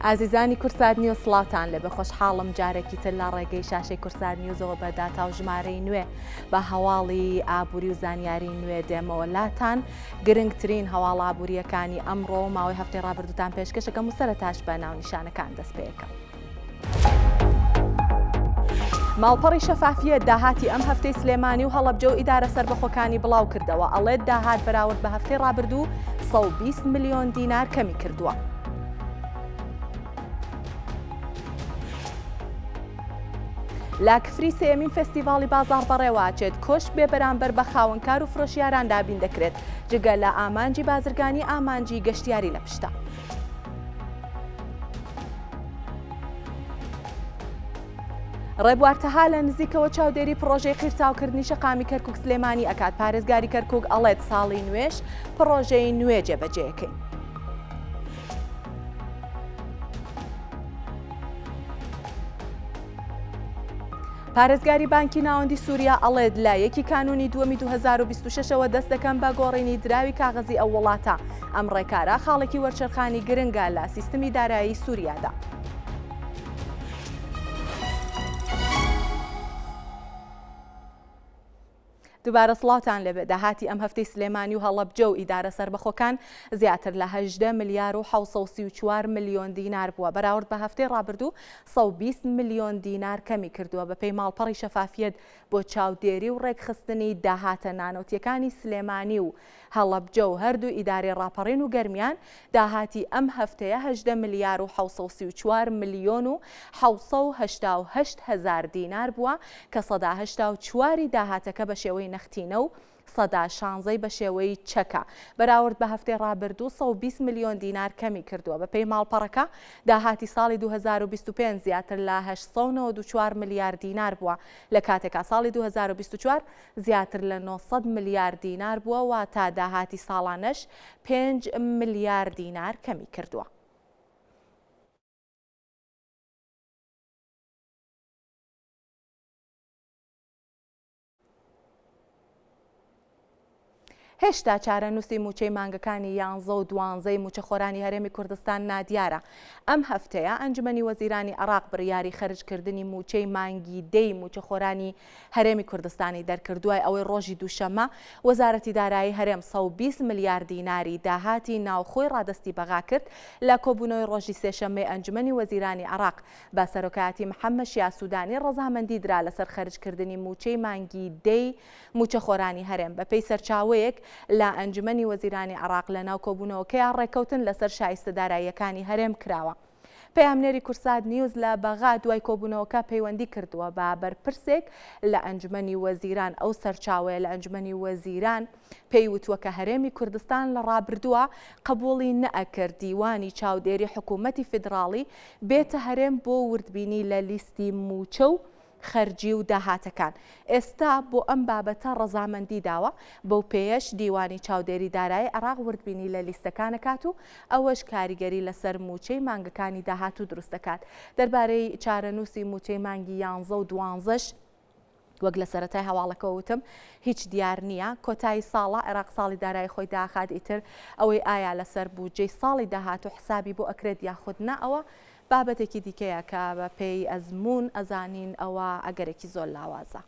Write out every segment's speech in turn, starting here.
ئازیزانی کوردسات نیوز سڵاوتان لێبێ خۆشحاڵم جارێکی تر لە ڕێگەی شاشەی کوردسات نیوزەوە بە داتا و ژمارەی نوێ بە هەواڵی ئابووری و زانیاری نوێ دێمەوە لاتان گرنگترین هەواڵ ئابووریەکانی ئەمڕۆ و ماوەی هەفتەی ڕابردووتان پێشکەشەکەم و سەرەتاش بە ناونیشانەکان دەست پێەکەم. ماڵپەڕی شەفافیەت داهاتی ئەم هەفتەی سلێمانی و هەڵەبجە و ئیدارە سەربەخۆکانی بڵاو کردەوە، ئەڵێت داهات بەراورد بە هەفتەی ڕابردوو 120 ملیۆن دینار کەمی کردووە. لە کفری سێیەمین فێستیڤاڵی بازاڕ بەڕێوەئەچێت، کۆشک بێ بەرامبەر بە خاوەنکار و فرۆشیاران دابین دەکرێت، جگە لە ئامانجی بازرگانی ئامانجی گەشتیاری لە پشتە. ڕێبوار تەها لە نزیکەوە چاودێری پڕۆژەی قیرتاوکردنی شەقامی کەرکوک سلێمانی ئەکات، پارێزگاری کەرکوک ئەڵێت ساڵی نوێش پڕۆژەی نوێ جێبەجێەکەین. پارێزگاری بانکی ناوەندی سووریا ئەڵێت لە یەکی کانوونی دووەمی 2026ەوە دەست دەکەم بە گۆڕینی دراوی کاغەزی ئەو وڵاتە. ئەم ڕێکارە خاڵێکی وەرچەرخانی گرنگە لە سیستمی دارایی سووریادا. دووبارە سڵاوتان لێبێت داهاتی ئەم هەفتەی سلێمانی و هەڵەبجە و ئیدارە سەربەخۆکان زیاتر لە 18 ملیار و 634 ملیۆن دینار بووە بەراورد بە هەفتەی ڕابردوو 120 ملیۆن دینار کەمی کردووە بەپێی ماڵپەڕی شەفافیەت بۆ چاودێری و ڕێکخستنی داهاتە نانەوتیەکانی سلێمانی و هەڵەبجە و هەردوو ئیدارەی ڕاپەڕین و گەرمیان، داهاتی ئەم هەفتەیە 18 ملیار و 734 ملیۆن و 788 هەزار دینار بووە کە سەدا 84 ی داهاتەکە بە شێوەی نەختینە و سەدا شانزەی بە شێوەی چەکە. بەراورد بە هەفتەی ڕابردوو 120 ملیۆن دینار کەمی کردووە. بەپێی ماڵپەڕەکە، داهاتی ساڵی 2025 زیاتر لە 894 ملیار دینار بووە، لە کاتێکا ساڵی 2024 زیاتر لە 900 ملیار دینار بووە، واتە داهاتی ساڵانەش پێنج ملیار دینار کەمی کردووە. هێشتا چارەنووسی مووچەی مانگەکانی یانزە و دوانزەی مووچەخۆرانی هەرێمی کوردستان نادیارە. ئەم هەفتەیە ئەنجومەنی وەزیرانی عێراق بڕیاری خەرجکردنی مووچەی مانگی دەی مووچەخۆرانی هەرێمی کوردستانی دەرکرد، دوای ئەوەی ڕۆژی دووشەممە وەزارەتی دارایی هەرێم 120 ملیار دیناری داهاتی ناوخۆی ڕادەستی بەغا کرد لە کۆبوونەوەی ڕۆژی سێشەممەی ئەنجومەنی وەزیرانی عێراق بە سەرۆکایەتی محەممەد شیاع سوودانی ڕەزامەندی درا لەسەر خەرجکردنی مووچەی مانگی دەی مووچەخۆرانی هەرێم. بەپێی سەرچاوەیەک لە ئەنجومەنی وەزیرانی عێراق لەناو کۆبوونەوەکەیا ڕێککەوتن لەسەر شایستە داراییەکانی هەرێم کراوە. پەیامنێری کورسات نیوز لە بەغا دوای کۆبوونەوەکە پەیوەندی کردووە بە بەرپرسێک لە ئەنجومەنی وەزیران، ئەو سەرچاوەیە لە ئەنجومەنی وەزیران پێی وتووە کە هەرێمی کوردستان لە ڕابردووە قبوڵی نەئەکرد دیوانی چاودێری حکوومەتی فیدڕاڵی بێتە هەرێم بۆ وردبینی لە لیستی مووچە و خەرجی و داهاتەکان ئێستا بۆ ئەم بابەتە ڕەزامەندی داوە، بەو پێیەش دیوانی چاودێری دارایی عێراق وردبینی لە لیستەکان ئەکات و ئەوەش کاریگەری لەسەر مووچەی مانگەکانی داهاتوو دروست دەکات. دەربارەی چارەنووسی مووچەی مانگی یانزە و دوانزەش، وەک لە سەرەتای هەواڵەکەوە وتم هیچ دیار نییە، کۆتایی ساڵە، عێراق ساڵی دارایی خۆی داخات، ئیتر ئەوەی ئایا لەسەر بودجەی ساڵی داهاتوو حسابی بۆ ئەکرێت یاخود نا ئەوە بابەتێکی دیکەیە کە بە پێی ئەزموون ئەزانین ئەوە ئەگەرێکی زۆر لاوازە.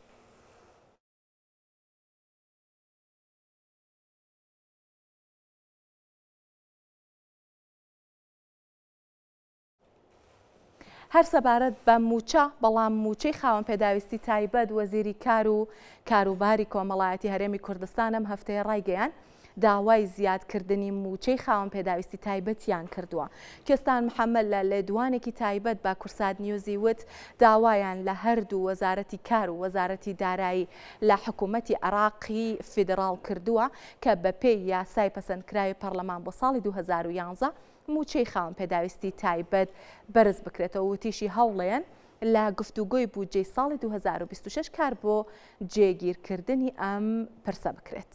هەر سەبارەت بە مووچە، بەڵام مووچەی خاوەن پێداویستی تایبەت، وەزیری کار و کاروباری کۆمەڵایەتی هەرێمی کوردستان ئەم هەفتەیە ڕایگەیاند، داوای زیادکردنی مووچەی خاوەن پێداویستی تایبەتیان کردووە. کوێستان محەمەد لە لێدوانێکی تایبەت بە کورسات نیوزی وت، داوایان لە هەردوو وەزارەتی کار و وەزارەتی دارایی لە حکوومەتی عێراقی فیدڕاڵ کردووە کە بەپێی یاسای پەسەندکراوی پەڕلەمان بۆ ساڵی 2011 مووچەی خاوەن پێداویستی تایبەت بەرز بکرێتەوە، وتیشی هەوڵێن لە گفتوگۆی بودجەی ساڵی 2026 کار بۆ جێگیرکردنی ئەم پرسە بکرێت.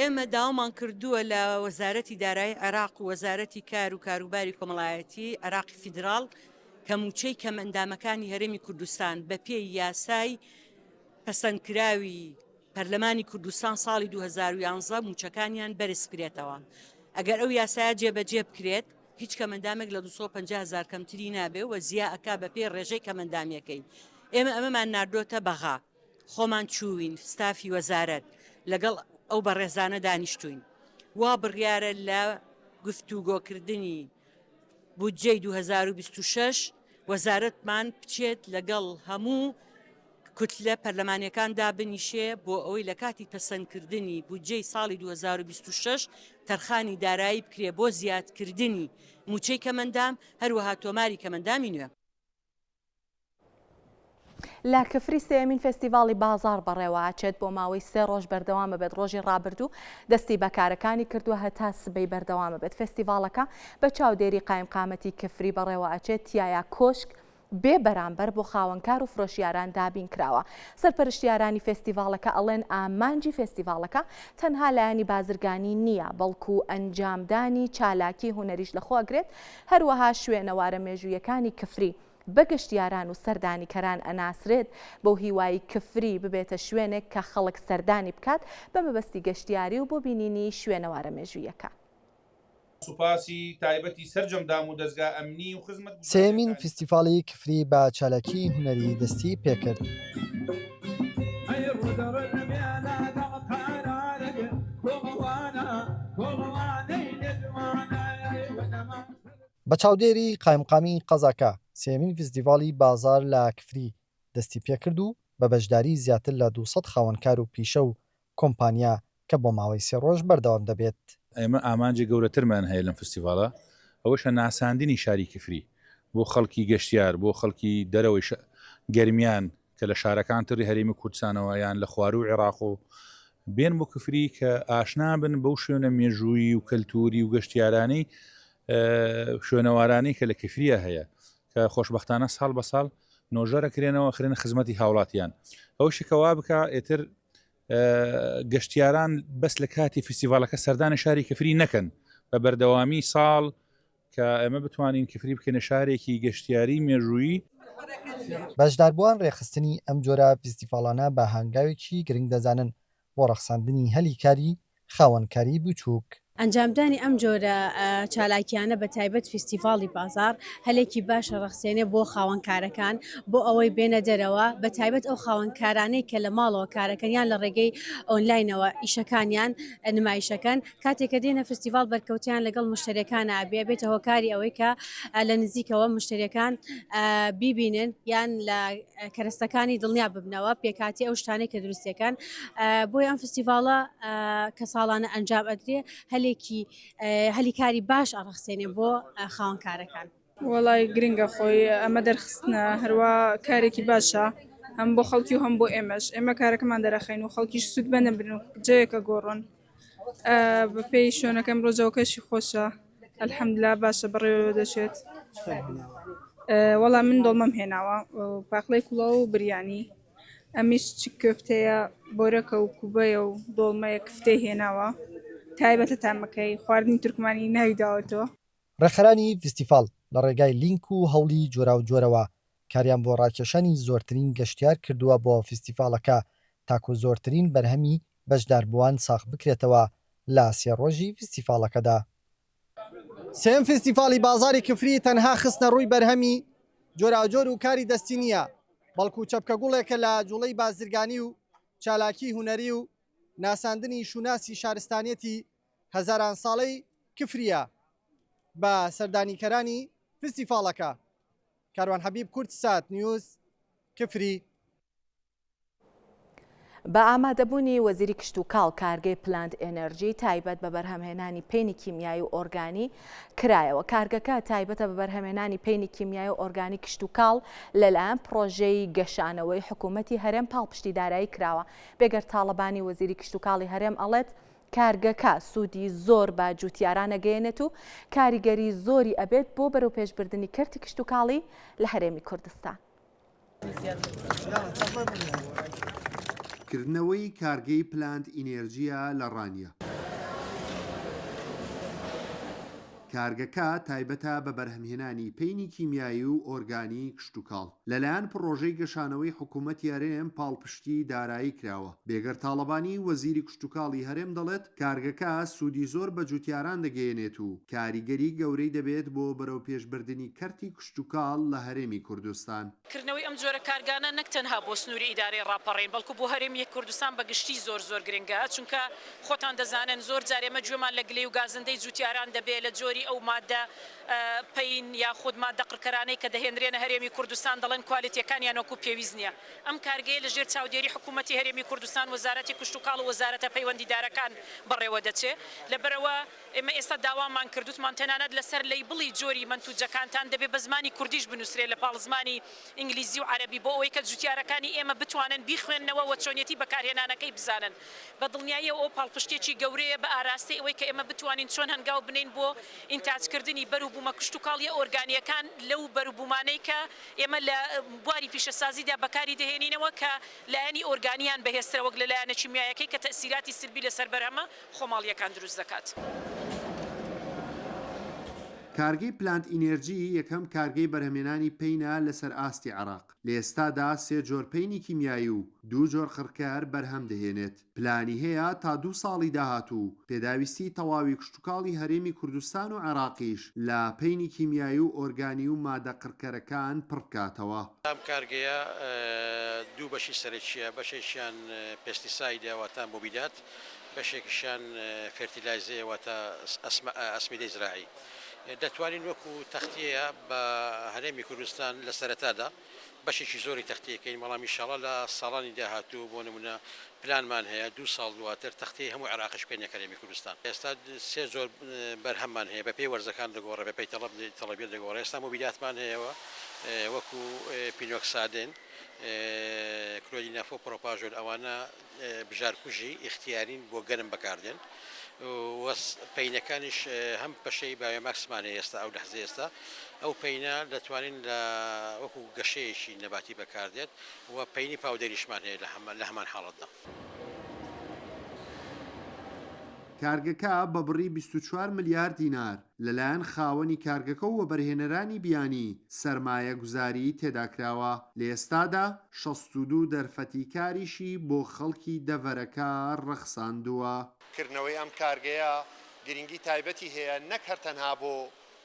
ئێمە داوامان کردووە لە وەزارەتی دارایی عێراق و وەزارەتی کار و کاروباری کۆمەڵایەتی عێراقی فیدراڵ کە مووچەی کەمئەندامەکانی هەرێمی کوردستان بەپێی یاسای پەسەندکراوی پەرلەمانی کوردستان ساڵی 2011 مووچەکانیان بەرز بکرێتەوە. ئەگەر ئەو یاسایە جێبەجێ بکرێت. هیچ کەمەندامێک لە 250 هەزار کەمتری نابێ و زیا ئەکا بە پێی ڕێژەی کەمەندامیەکەی. ئێمە ئەمەمان ناردۆتە بەغا. خۆمان چووین ستافی وەزارەت لەگەڵ ئەو بەڕێزانە دانیشتووین. وا بڕیارە لە گفتوگۆکردنی بودجەی 2026 وەزارەتمان بچێت لەگەڵ هەموو کوتلە پەرلەمانیەکان دابنیشێ بۆ ئەوەی لە کاتی پەسەندکردنی بودجەی ساڵی 2026 تەرخانی دارایی بکرێ بۆ زیادکردنی مووچەی کەمەندام، هەروەها تۆماری کەمەندامی نوێ. لە کفری سێیەمین فێستیڤاڵی بازاڕ بەڕێوەئەچێت، بۆ ماوەی سێ ڕۆژ بەردەوام ئەبێت، ڕۆژی ڕابردوو دەستی بە کارەکانی کردووە هەتا سبەی بەردەوام ئەبێت، فێستیڤاڵەکە بە چاودێری قایمقامەتی کفری بەڕێوەئەچێت، تیایا کۆشک بێ بەرامبەر بۆ خاوەنکار و فرۆشیاران دابین کراوە. سەرپەرشتیارانی فێستیڤاڵەکە ئەڵێن ئامانجی فێستیڤاڵەکە تەنها لایەنی بازرگانی نییە، بەڵکو ئەنجامدانی چالاکی هونەریش لەخۆ ئەگرێت، هەروەها شوێنەوارە مێژوویەکانی کفری بە گەشتیاران و سەردانیکەران ئەناسرێت، بەو هیوای کفری ببێتە شوێنێک کە خەڵک سەردانی بکات بە مەبەستی گەشتیاری و بۆ بینینی شوێنەوارە مێژوویەکان. سوپاسی تایبەتی سەرجەم دامودەزگا ئەمنی و سێیەمین خزمەتگوزارییەکانی. فیستیڤاڵی کفری بە چالاکیی هونەری دەستی پێکرد. بە چاودێری قایمقامی قەزاکە، سێیەمین فیستیڤاڵی بازاڕ لە کفری دەستی پێکرد و بە بەشداری زیاتر لە 200 خاوەنکار و پیشە و کۆمپانیا کە بۆ ماوەی سێ ڕۆژ بەردەوام دەبێت. ئێمە ئامانجی گەورەترمان هەیە لەم فستیڤاڵە، ئەوەشە ناساندنی شاری کفری بۆ خەڵکی گەشتیار، بۆ خەڵکی دەرەوەی گەرمیان کە لە شارەکان تری هەرێمی کوردستانەوە یان لە خواروو عێراق و بێن بۆ کفری کە ئاشنا بن بەو شوێنە مێژوویی و کەلتوری و گەشتیارانەی شوێنەوارانەی کە لە کفریە هەیە کە خۆشبەختانە ساڵ بە ساڵ نۆژەرە کرێنەوە خرێنە خزمەتی هاوڵاتیان ئەوشی کەوا بکە ئێتر گەشتیاران بەس لە کاتی فیستیڤالەکە سەردانی شاری کفری نەکەن بە بەردەوامی ساڵ کە ئێمە بتوانین کفری بکەینە شارێکی گەشتیاری مێژوویی. بەشداربووان رێکخستنی ئەم جۆرە فیستیڤاڵانە بە هەنگاوێکی گرنگ دەزانن بۆ رەخساندنی هەلی کاری خاوەنکاری بچووک. ئەنجامدانی ئەم جۆرە چالاکیانە بە تایبەت فیستیڤاڵی بازاڕ هەلێکی باشە ڕەخسێنێ بۆ خاوەنکارەکان بۆ ئەوەی بێنە دەرەوە بە تایبەت ئەو خاوەنکارانەی کە لە ماڵەوە کارەکەن یان لە ڕێگەی ئۆنلاینەوە ئیشەکانیان نمایشەکەن کاتێک کە دێنە فستیڤاڵ بەرکەوتیان لەگەڵ مشتریەکان ئەبێ ئەبێتە هۆکاری ئەوەی کە لە نزیکەوە مشتریەکان بیبینن یان لە کەرەستەکانی دڵنیا ببنەوە پێکاتی ئەو شتانەی کە دروستەکەن بۆی ئەم فستیڤاڵە کە ساڵانە ئەنجام ئەدرێ هەلێکی هەلی کاری باش ئەڕەخسێنێ بۆ خاوەنکارەکان. وەڵای گرنگە خۆی ئەمە دەرخستنە هەروا کارێکی باشە هەم بۆ خەڵکی و هەم بۆ ئێمەش ئێمە کارەکەمان دەرەخەین و خەڵکیش سوودمەند بن و جێیەکە گۆڕن بەپێی شوێنەکەم ڕۆژەوەکەشی خۆشە الحمدلله باشە بەڕێوە دەچێت وەڵا من دۆڵمەم هێناوە پاقلەی کوڵە و بریانی ئەمیش چ کفتەیە بۆرەکە و کوبەیە و دۆڵمەیە کفتەی هێناوە تایبەتە تامەکەی خواردنی تورکمانی ناوی داوەتەوە. ڕێکخەرانی فیستیفاڵ لە ڕێگای لینک و هەوڵی جۆراوجۆرەوە کاریان بۆ ڕاکێشانی زۆرترین گەشتیار کردووە بۆ فیستیفاڵەکە تاکو زۆرترین بەرهەمی بەشداربووان ساغ بکرێتەوە لە سێ ڕۆژی فیستیفاڵەکەدا. سێیەم فیستیفاڵی بازاڕی کفری تەنها خستنە ڕووی بەرهەمی جۆراوجۆر و کاری دەستی نییە، بەڵکو چەپکە گوڵێکە لە جوڵەی بازرگانی و چالاکی هونەری و ناساندنی شوناسی شارستانیەتی هەزاران ساڵەی کفرییە بە سەردانیکەرانی فیستیفاڵەکە. کاروان حەبیب کوردسات نیوز، کفری. بە ئامادەبوونی وەزیری کشتوکاڵ کارگەی پلانت ئێنێرجی تایبەت بە بەرهەمهێنانی پەینی کیمیایی و ئۆرگانی کرایەوە. کارگەکە تایبەتە بە بەرهەمهێنانی پەینی کیمیایی و ئۆرگانی کشتوکاڵ لەلایەن پڕۆژەی گەشانەوەی حکوومەتی هەرێم پاڵپشتی دارایی کراوە. بێگەرد تاڵەبانی وەزیری کشتوکاڵی هەرێم ئەڵێت، کارگەکە سوودی زۆر بە جووتیاران ئەگەیەنێت و کاریگەری زۆری ئەبێت بۆ بەرەوپێشبردنی کەرتی کشتوکاڵی لە هەرێمی کوردستان. کردنەوەی کارگەی پلانت ئینێرجییە لە ڕانیە. کارگەکە تایبەتە بە بەرهەمهێنانی پەینی کیمیایی و ئۆرگانی کشتوکاڵ. لەلایەن پڕۆژەی گەشانەوەی حکوومەتی هەرێم پاڵپشتی دارایی کراوە. بێگەرد تاڵەبانی، وەزیری کشتوکاڵی هەرێم دەڵێت، کارگەکە سوودی زۆر بە جووتیاران دەگەیەنێت و کاریگەری گەورەی دەبێت بۆ بەرەوپێشبردنی کەرتی کشتوکاڵ لە هەرێمی کوردستان. کردنەوەی ئەم جۆرە کارگانە نەک تەنها بۆ سنووری ئیدارەی ڕاپەڕین بەڵکو بۆ هەرێمی کوردستان بە گشتی زۆر زۆر گرنگە چونکە خۆتان دەزانن زۆر جار ئێمە گوێمان لە گلەی و گازندەی جوتیاران دەبێ لە جۆری ئەو مادە پەین یاخود مادە قڕکەرانەی کە دەهێنرێنە هەرێمی کوردستان دەڵێن کوالێتیەکانیان وەکو پێویست نیە ئەم کارگەیە لە ژێر چاودێری حکوومەتی هەرێمی کوردستان وەزارەتی کشتوکاڵ و وەزارەتە پەیوەندیدارەکان بەڕێوە دەچێ لەبەرئەوە ئێمە ئێستا داوامان کرد وتمان تەنانەت لەسەر لەیبڵی جۆری مەنتوجەکانتان دەبێ بە زمانی کوردیش بنووسرێ لە پاڵ زمانی ئینگلیزی و عەرەبی بۆ ئەوەی کە جوتیارەکانی ئێمە بتوانن بیخوێننەوە و چۆنیەتی بەکارهێنانەکەی بزانن. بە دڵنیاییەوە ئەوە پاڵپشتییەکی گەورەیە بە ئاراستەی ئەوەی کە ئێمە بتوانین چۆن هەنگاو بنێین بۆ ئینتاجکردنی بەروبوومە کشتوکاڵییە ئۆرگانییەکان لەو بەروبوومانەی کە ئێمە لە بواری پیشەسازیدا بەکاری دەهێنینەوە کە لایەنی ئۆرگانییان بەهێزترە وەک لە لایەنە کیمیایەکەی کە تەئسیراتی سلبی لەسەر بەرهەمە خۆماڵییەکان دروست دەکات. کارگەی پلانت ئینێرجی یەکەم کارگەی بەرهەمێنانی پەینە لەسەر ئاستی عێراق، لە ئێستادا سێ جۆر پەینی کیمیایی و دوو جۆر قڕکەر بەرهەم دەهێنێت، پلانی هەیە تا دوو ساڵی داهاتوو پێداویستی تەواوی کشتوکاڵی هەرێمی کوردستان و عێراقیش لە پەینی کیمیایی و ئۆرگانی و مادە قڕکەرەکان پڕبکاتەوە. ئەم کارگەیە دوو بەشی سەرەکییە، بەشێکیان pesticide ە واتە مبیدات، بەشێکیشیان fertilizer ە واتە ئەسمیدەی زراعی. دەتوانین وەکو تەختیەیە بە هەرێمی کوردستان لە سەرەتادا بەشێکی زۆری تەختیەکەین، بەڵام ئیشاڵا لە ساڵانی داهاتوو بۆ نمونە پلانمان هەیە دوو ساڵ دواتر تەختیەی هەموو عێراقیش بکەین نەک هەرێمی کوردستان. ئێستا سێ جۆر بەرهەممان هەیە بەپێی وەرزەکان دەگۆڕێ بەپێی تەڵەب تەڵەبیەت دەگۆڕێ ئێستا موبیداتمان هەیە وەکو پینۆکسادێن، کلۆدینافۆ، پرۆپاژۆل ئەوانە بژارکوژی ئیختیارین بۆ گەنم بەکاردێن و پەینەکانیش هەم پەشەی بایۆماکسمان هەیە ئێستا ئەو لەحزەی ئێستا ئەو پەینە دەتوانین لە وەکو گەشەیەکی نەباتی بەکاردێت و پەینی powder یشمان هەیە لە هەمان حاڵەتدا. کارگەکە بە بڕی 24 ملیار دینار لەلایەن خاوەنی کارگەکە و وەبەرهێنەرانی بیانی سەرمایەگوزاریی تێداکراوە، لە ئێستادا 62 دەرفەتی کاریشی بۆ خەڵکی دەڤەرەکە ڕەخساندووە. کردنەوەی ئەم کارگەیە گرنگی تایبەتی هەیە نەک هەر تەنها بۆ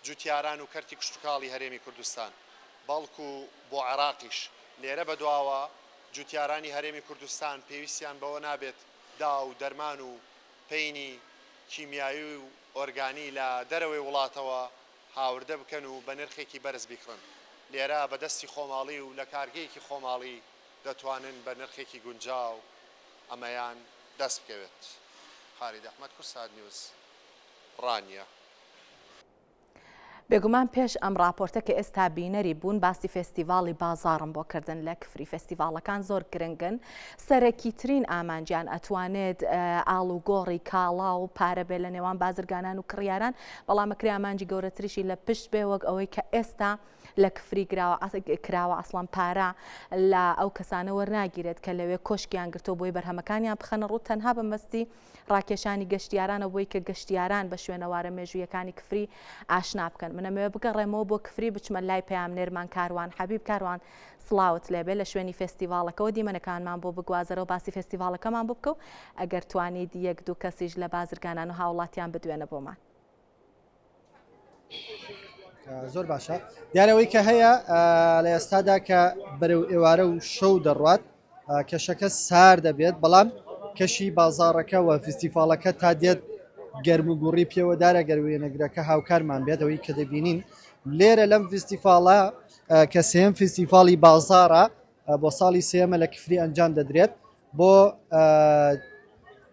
جوتیاران و کەرتی کشتوکاڵی هەرێمی کوردستان، بەڵکو بۆ عێراقیش، لێرە بەدواوە جوتیارانی هەرێمی کوردستان پێویستیان بەوە نابێت داو و دەرمان و پەینی کیمیایی و ئۆرگانی لە دەرەوەی وڵاتەوە هاوردە بکەن و بە نرخێکی بەرز بیکڕن، لێرە بە دەستی خۆماڵی و لە کارگەیەکی خۆماڵی دەتوانن بە نرخێکی گونجاو ئەمەیان دەست بکەوێت. خالید ئەحمەد، کوردسات نیوز، ڕانیە. بێگومان پێش ئەم ڕاپۆرتە کە ئێستا بینەری بوون باسی فێستیڤاڵی بازاڕم بۆ کردن لە کفری فێستیڤاڵەکان زۆر گرنگن سەرەکیترین ئامانجیان ئەتوانێت ئاڵوگۆڕی کاڵا و پارە بێ لە نێوان بازرگانان و کڕیاران بەڵام ئەکرێ ئامانجی گەورەتریشی لە پشت بێ وەک ئەوەی کە ئێستا لە کفری کراوە ئەسڵەن پارە لە ئەو کەسانە وەرناگیرێت کە لەوێ کۆشکیان گرتووە بۆی بەرهەمەکانیان بخەنە ڕوو تەنها بەمەستی ڕاکێشانی گەشتیارانە بۆی کە گەشتیاران بە شوێنەوارە مێژوویەکانی کفری ئاشنا بکەن من ئەمەوێ بگەڕێمەوە بۆ کفری بچمە لای پەیامنێرمان کاروان حەبیب کاروان سڵاوت لێبێ لە شوێنی فێستیڤاڵەکەوە دیمەنەکانمان بۆ بگوازەرەوە باسی فێستیڤاڵەکەمان بۆ بکە و ئەگەر توانیت یەک دوو کەسیش لە بازرگانان و هاوڵاتیان بدوێنە بۆمان. زۆر باشە دیارەوەی کە هەیە لە ئێستادا کە بەرەو ئێوارە و شەو دەڕات کەشەکە سار دەبێت بەڵام کەشی بازاڕەکە و فیستیفاڵەکە تا دێت گەرم و گوڕی پێوەدارە گەر وێنەگرەکە هاوکارمان بێت ئەوەی کە دەبینین لێرە لەم فیستیفاڵە کە سێم فیستیفاڵی بازاڕە بۆ ساڵی سێمە لە کفری ئەنجام دەدرێت بۆ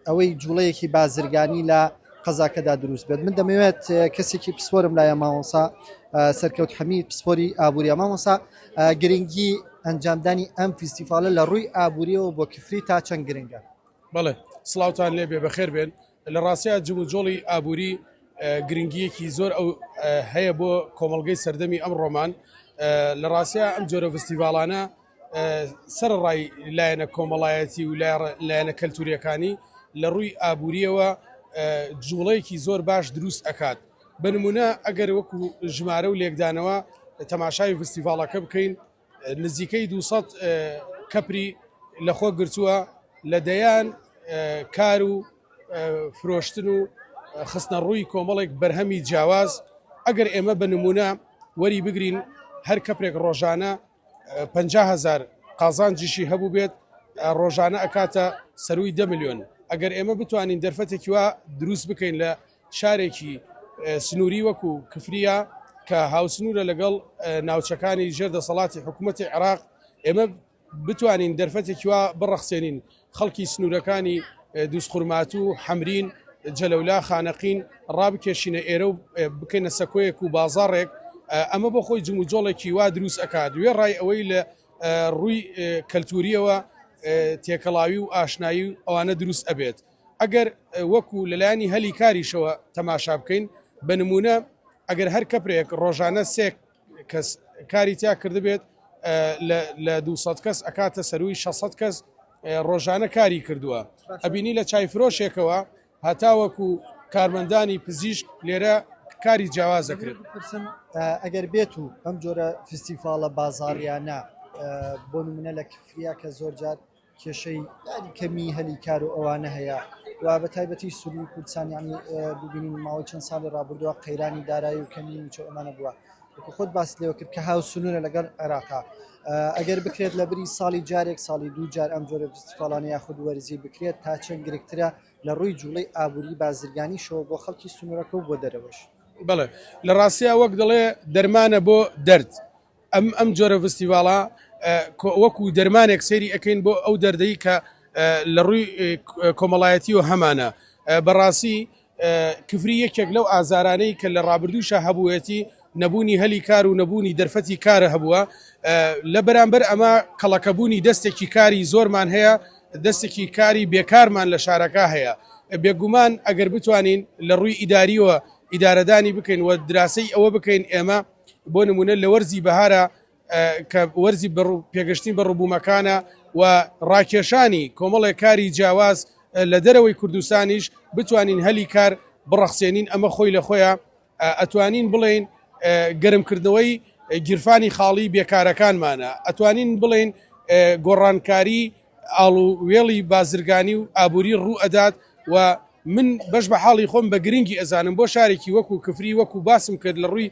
ئەوەی جوڵەیەکی بازرگانی لە قەزاکەدا دروست بێت من دەمەوێت کەسێکی پسپۆرم لایە مامۆسا سەرکەوت حەمید پسپۆری ئابووریە مامۆسا گرنگی ئەنجامدانی ئەم فیستیفالە لە ڕووی ئابووریەوە بۆ کفری تا چەند گرنگە بەڵێ سڵاوتان لێبێ بەخێر بێن لە ڕاستیا جموجۆڵی ئابووری گرنگیەکی زۆر ئەو هەیە بۆ کۆمەڵگەی سەردەمی ئەمڕۆمان لە ڕاستیا ئەم جۆرە فستیڤاڵانە سەرەڕای لایەنە کۆمەڵایەتی و لایەنە کەلتوریەکانی لە ڕووی ئابووریەوە جوڵەیەکی زۆر باش دروست ئەکات. بە نمونە ئەگەر وەکو ژمارە و لێکدانەوە تەماشای فستیڤاڵەکە بکەین نزیکەی 200 کەپری لەخۆ گرتووە لە دەیان کار و فرۆشتن و خستنە ڕووی کۆمەڵێک بەرهەمی جیاواز ئەگەر ئێمە بە نمونە وەری بگرین هەر کەپرێک ڕۆژانە 500هزار قازانجیشی هەبوو بێت ڕۆژانە ئەکاتە سەروی دە میلیۆن ئەگەر ئێمە بتوانین دەرفەتێکی وا دروست بکەین لە شارێکی سنووری وەکو کفریە کە هاوسنوورە لەگەڵ ناوچەکانی ژێر دەسەڵاتی حکوومەتی عێراق ئێمە بتوانین دەرفەتێکی وا بڕەخسێنین خەڵکی سنوورەکانی دووزخورماتوو، حەمرین، جەلەولا، خانەقین ڕابکێشینە ئێرە و بکەینە سەکۆیەک و بازاڕێک، ئەمە بۆ خۆی جموجۆڵێکی وا دروست ئەکات وێڕای ئەوەی لە ڕووی کەلتوورییەوە تێکەڵاوی و ئاشنایی و ئەوانە دروست ئەبێت. ئەگەر وەکو لەلایەنی هەلی کاریشەوە تەماشا بکەین بە نموونە ئەگەر هەر کەپرێک ڕۆژانە سێ کەس کاری تیا کردبێت لە 200 کەس ئەکاتە سەروی 600 کەس ڕۆژانە کاری کردووە ئەبینی لە چای فرۆشێکەوە هەتاوەکو کارمەندانی پزیشک لێرە کاری جیاواز دەکرێت پرسم ئەگەر بێت و ئەم جۆرە فستیفاڵە بازاڕیانە بۆ نمونە لە کفریا کە زۆر جار کێشەی یاری کەمی هەلی کار و ئەوانە هەیە و بە تایبەتی سوری کوردستان یعنی ببینین ماوەی چەند ساڵی ڕابردووە قەیرانی دارایی و کەمی موچە ئەمانە بووە وەکو خۆت باس لێوە کرد کە هاو سنوورە لەگەڵ عێراقا ئەگەر بکرێت لە بری ساڵی جارێک ساڵی دوو جار ئەم جۆرە فستیفاڵانە یاخود وەرزی بکرێت تا چەند گرنگترە لە ڕووی جوڵەی ئابووری بازرگانیشەوە بۆ خەڵکی سنوورەکە و بۆ دەرەوەش. بەڵێ لە ڕاستیا وەک دەڵێ دەرمانە بۆ دەرد ئەم ئەم جۆرە ڤستیڤاڵە وەکو دەرمانێک سەیری ئەەکەین بۆ ئەو دەردەی کە لە ڕووی کۆمەڵایەتی و هەمانە بەڕاستی کفری یەکێک لەو ئازارانەی کە لە ڕابردووشە هەبوویەتی نەبوونی هەلی کار و نەبوونی دەرفەتی کارە هەبووە لە بەرامبەر ئەمە کەڵەکەبوونی دەستێکی کاری زۆرمان هەیە دەستێکی کاری بێکارمان لە شارەکە هەیە بێگومان ئەگەر بتوانین لە ڕووی ئیداریەوە ئیدارەدانی بکەین و دراسەی ئەوە بکەین ئێمە بۆ نمونە لە وەرزی بەهارە کە وەرزی پێگەشتنی بەڕوبوومەکانە و ڕاکێشانی کۆمەڵێک کاری جیاواز لە دەرەوەی کوردستانیش بتوانین هەلی کار بڕەخسێنین ئەمە خۆی لە خۆیان ئەتوانین بڵێین گەرمکردنەوەی گیرفانی خاڵی بێکارەکانمانە ئەتوانین بڵێین گۆڕانکاری ئاڵووێڵی بازرگانی و ئابووری ڕوو ئەدات و من بەش بە حاڵی خۆم بە گرنگی ئەزانم بۆ شارێکی وەکو کفری وەکو باسم کرد لە ڕووی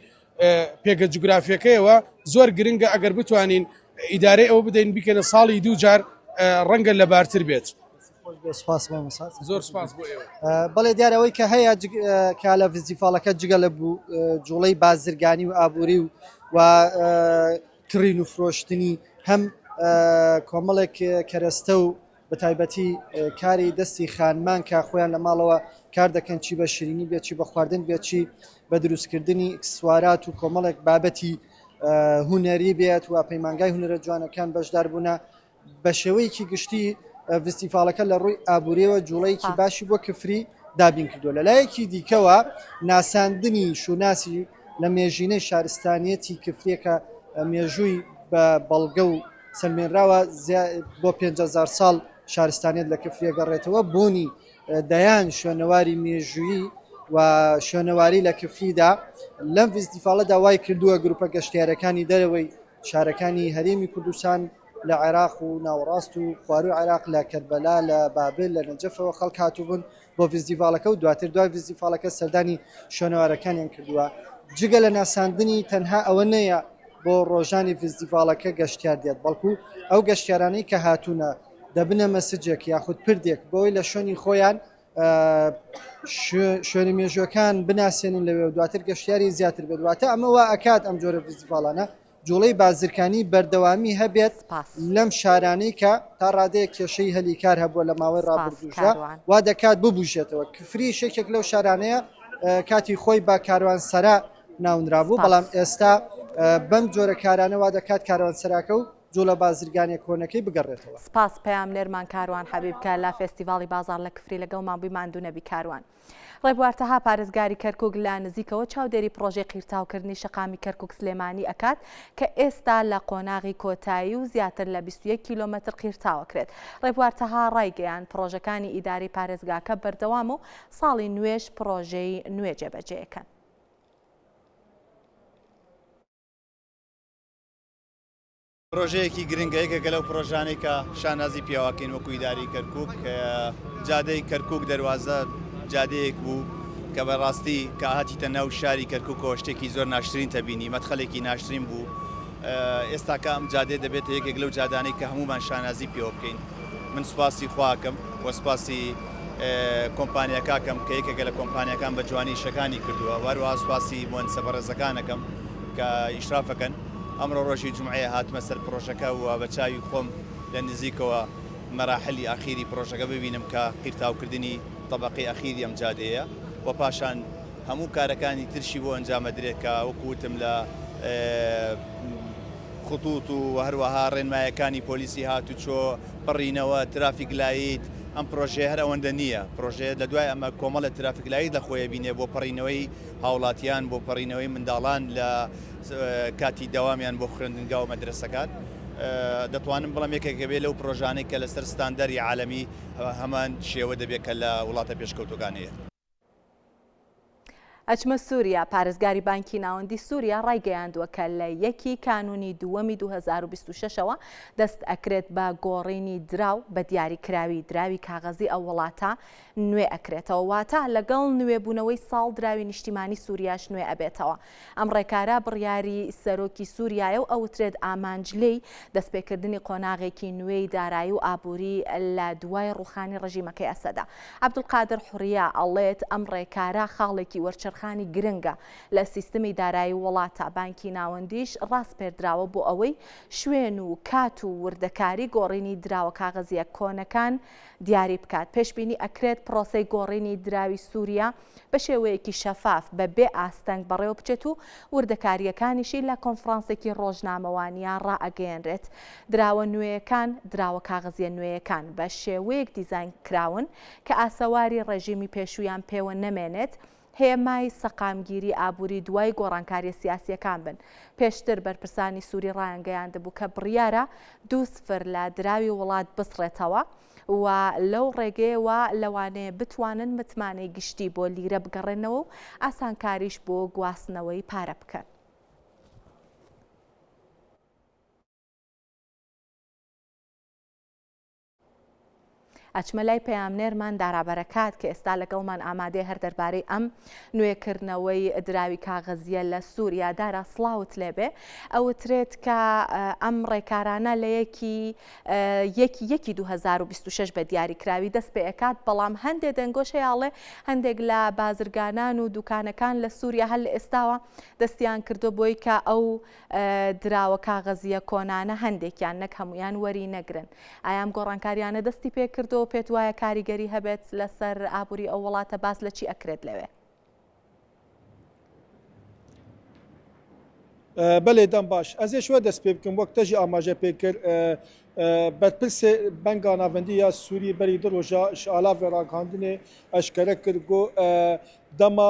پێگە جوگرافیەکەیەوە زۆر گرنگە ئەگەر بتوانین ئیدارەی ئەوە بدەین بیکەنە ساڵی دوو جار ڕەنگە لەبارتر بێت. سپاس زۆر سپاس بۆ ئێوە. بەڵێ دیارە ئەوەی کە هەیە کە لە فستیفاڵەکە جگە لە جوڵەی بازرگانی و ئابووری و و کڕین و فرۆشتنی هەم کۆمەڵێک کەرەستە و بە تایبەتی کاری دەستی خانمان کە خۆیان لە ماڵەوە کار دەکەن چی بە شیرینی بێت چی بە خواردن بێت چی بە دروستکردنی ئیکسسوارات و کۆمەڵێک بابەتی هونەری بێت و پەیمانگای هونەرە جوانەکان بەشدار بوونە بە شێوەیەکی گشتی ڤستیفاڵەکە لە ڕووی ئابووریەوە جوڵەیەکی باشی بۆ کفری دابین کردووە لەلایەکی دیکەوە ناساندنی شوناسی لە مێژینەی شارستانیەتی کفریەکە مێژووی بە بەڵگە و سەلمێنراوە بۆ 5هزار ساڵ شارستانیت لە کفریە گەڕێتەوە بوونی دەیان شوێنەواری مێژوویی و شوێنەواری لە کفریدا لەم ڤستیفاڵەدا وای کردووە گروپە گەشتیارەکانی دەرەوەی شارەکانی هەرێمی کوردستان لە عێراق و ناوەڕاست و خواروی عێراق لە کەربەلا لە بابل لە نەجەفەوە خەڵک هاتووبوون بۆ ڤستیڤاڵەکە و دواتر دوای ڤستیڤاڵەکە سەردانی شوێنەوارەکانیان کردووە جگە لە ناساندنی تەنها ئەوە نەیە بۆ ڕۆژانی ڤستیڤاڵەکە گەشتیار دێت بەڵکو ئەو گەشتیارانەی کە هاتوونە دەبنە مەسجێک یاخود پردێک بۆی لە شوێنی خۆیان شوێنە مێژوەکان بناسێنن لەوێ و دواتر گەشتیاری زیاتر بێت واتە ئەمە وا ئەکات ئەم جۆرە ڤستیڤاڵانە جوڵەی بازرکانی بەردەوامی هەبێت سپاس. لەم شارانەی کە تا ڕادەیەک کێشەی هەلی کار هەبووە لە ماوەی سپاس ڕابردووشدا کاروان. وا دەکات ببوژێتەوە کفریش یەکێک لەو شارانەیە کاتی خۆی بە کاروانسەرا ناونرابوو سپاس. بەڵام ئێستا بەم جۆرە کارانە وا دەکات کاروانسەراکە و جوڵە بازرگانیە کۆنەکەی بگەڕێتەوە. سپاس پەیامنێرمان کاروان حەبیب کە لە فێستیڤاڵی بازاڕ لە کفری لەگەڵمان بووی ماندوو نەبی کاروان. ڕێبوار تەها پارێزگاری کەرکوک لە نزیکەوە چاودێری پڕۆژەی قیرتاوکردنی شەقامی کەرکوک سلێمانی ئەکات کە ئێستا لە قۆناغی کۆتایی و زیاتر لە 21 کیلۆمەتر قیرتاوەکرێت. ڕێبوار تەها ڕایگەیاند پڕۆژەکانی ئیدارەی پارێزگاکە بەردەوامە و ساڵی نوێش پڕۆژەی نوێ جێبەجێکەن. پرۆژەیەکی گرنگە، یەکێکە لەو پرۆژانەی کە شانازی پێوەکەین وەکو ئیدارەی کەرکوک. جادەی کەرکوک دەروازە جادەیەک بوو کە بەڕاستی کە هاتیتە ناو شاری کەرکوکەوە شتێکی زۆر ناشرین تەبینی، مەدخەلێکی ناشرین بوو. ئێستاکە ئەم جادەیە دەبێتە یەکێک لەو جادانەی کە هەموومان شانازی پێوە بکەین. من سوپاسی خواکەم و سوپاسی کۆمپانیاکەکەم کە یەکێکە لە کۆمپانیاکان بە جوانی ئیشەکانی کردووە و هەروەها سوپاسی موهەندسە بەڕێزەکانەکەم کە ئیشرافەکەن. ئەمڕۆ ڕۆژی جومعەیە هاتمە سەر پڕۆژەکە و بە چاوی خۆم لە نزیکەوە مەراحلی ئەخیری پڕۆژەکە ببینم کە قیرتاوکردنی تەبەقەی ئەخیری ئەم جادەیە و پاشان هەموو کارەکانی ترشی بۆ ئەنجامەدرێت کە وەکو وتم لە خطوط و هەروەها ڕێنمایەکانی پۆلیسی هاتوچۆ، پەڕینەوە، traffic light، ئەم پڕۆژەیە هەر ئەوەندە نییە، پڕۆژەیە لە دوای ئەمە کۆمەڵێ traffic light لە خۆی ئەبینێ بۆ پەڕینەوەی هاوڵاتیان، بۆ پەڕینەوەی منداڵان لە کاتی دەوامیان بۆ خوێندنگا و مەدرەسەکان. دەتوانم بڵێم یەکێکە بێ لەو پڕۆژانەی کە لەسەر ستاندەری عالەمی هەمان شێوە دەبێت کە لە وڵاتە پێشکەوتووەکان هەیە. ئەچمە سووریا، پارێزگاری بانکی ناوەندی سووریا ڕایگەیاندووە کە لە یەکی کانوونی دووەمی 2026 ەوە دەست ئەکرێت بە گۆڕینی دراو بە دیاریکراوی دراوی کاغەزی ئەو وڵاتە نوێ ئەکرێتەوە واتە لەگەڵ نوێبوونەوەی ساڵ دراوی نیشتیمانی سووریاش نوێ ئەبێتەوە. ئەم ڕێکارە بڕیاری سەرۆکی سووریایە و ئەوترێت ئامانج لێی دەستپێکردنی قۆناغێکی نوێی دارایی و ئابووری لە دوای ڕووخانی ڕژیمەکەی ئەسەدە. عەبدولقادر حوڕیە ئەڵێت ئەم ڕێکارە خاڵێکی وەرچەرخانی گرنگە لە سیستمی دارایی وڵاتە، بانکی ناوەندیش ڕاسپێردراوە بۆ ئەوەی شوێن و کات و وردەکاری گۆڕینی دراوە کاغەزییە کۆنەکان دیاری بکات. پێشبینی ئەکرێت پڕۆسەی گۆڕینی دراوی سووریا بە شێوەیەکی شەفاف بە بێ ئاستەنگ بەڕێوە بچێت و وردەکارییەکانیشی لە کۆنفرانسێکی ڕۆژنامەوانییا ڕائەگەیەنرێت. دراوە نوێیەکان، دراوە کاغەزییە نوێیەکان بە شێوەیەک دیزاین کراون کە ئاسەواری ڕێژیمی پێشوویان پێوە نەمێنێت، هێمای سەقامگیری ئابووری دوای گۆڕانکارییە سیاسییەکان بن. پێشتر بەرپرسانی سووری ڕایانگەیاندبوو کە بڕیارە دوو سفر لە دراوی وڵات بسڕێتەوە و لەو ڕێگەیەوە لەوانەیە بتوانن متمانەی گشتی بۆ لیرە بگەڕێننەوە و ئاسانکاریش بۆ گواستنەوەی پارە بکەن. ئەچمە لای پەیامنێرمان دارا بەرەکات کە ئێستا لەگەڵمان ئامادەیە هەر دەربارەی ئەم نوێکردنەوەی دراوی کاغەزیە لە سووریا دارا سڵاوت لێبێ ئەوترێت کە ئەم ڕێکارانە لە یەکی یەکی یەکی 2026 بە دیاریکراوی دەست پێ ئەکات بەڵام هەندێ دەنگۆش هەیە ئەڵێ هەندێک لە بازرگانان و دوکانەکان لە سووریا هەر لە ئێستاوە دەستیان کردو بۆی کە ئەو دراوە کاغەزییە کۆنانە هەندێکیان نەک هەموویان وەری نەگرن. ئایا ئەم گۆڕانکاریانە دەستی پێکردووە و پێت وایە کاریگەری هەبێت لەسەر ئابووری ئەو وڵاتە باس لە چی ئەکرێت لەوێ؟ بەلێ دەم باش ئەزێ شوە دەست پێ بکەم وەک تەژی ئاماژە پێ کرد بەرپرسێ بەنگا ناڤەندی یا سووری بەری دو ڕۆژە ژ ئالاڤێ ڕاگهاندنێ ئەشکەرە کرد گۆ دەما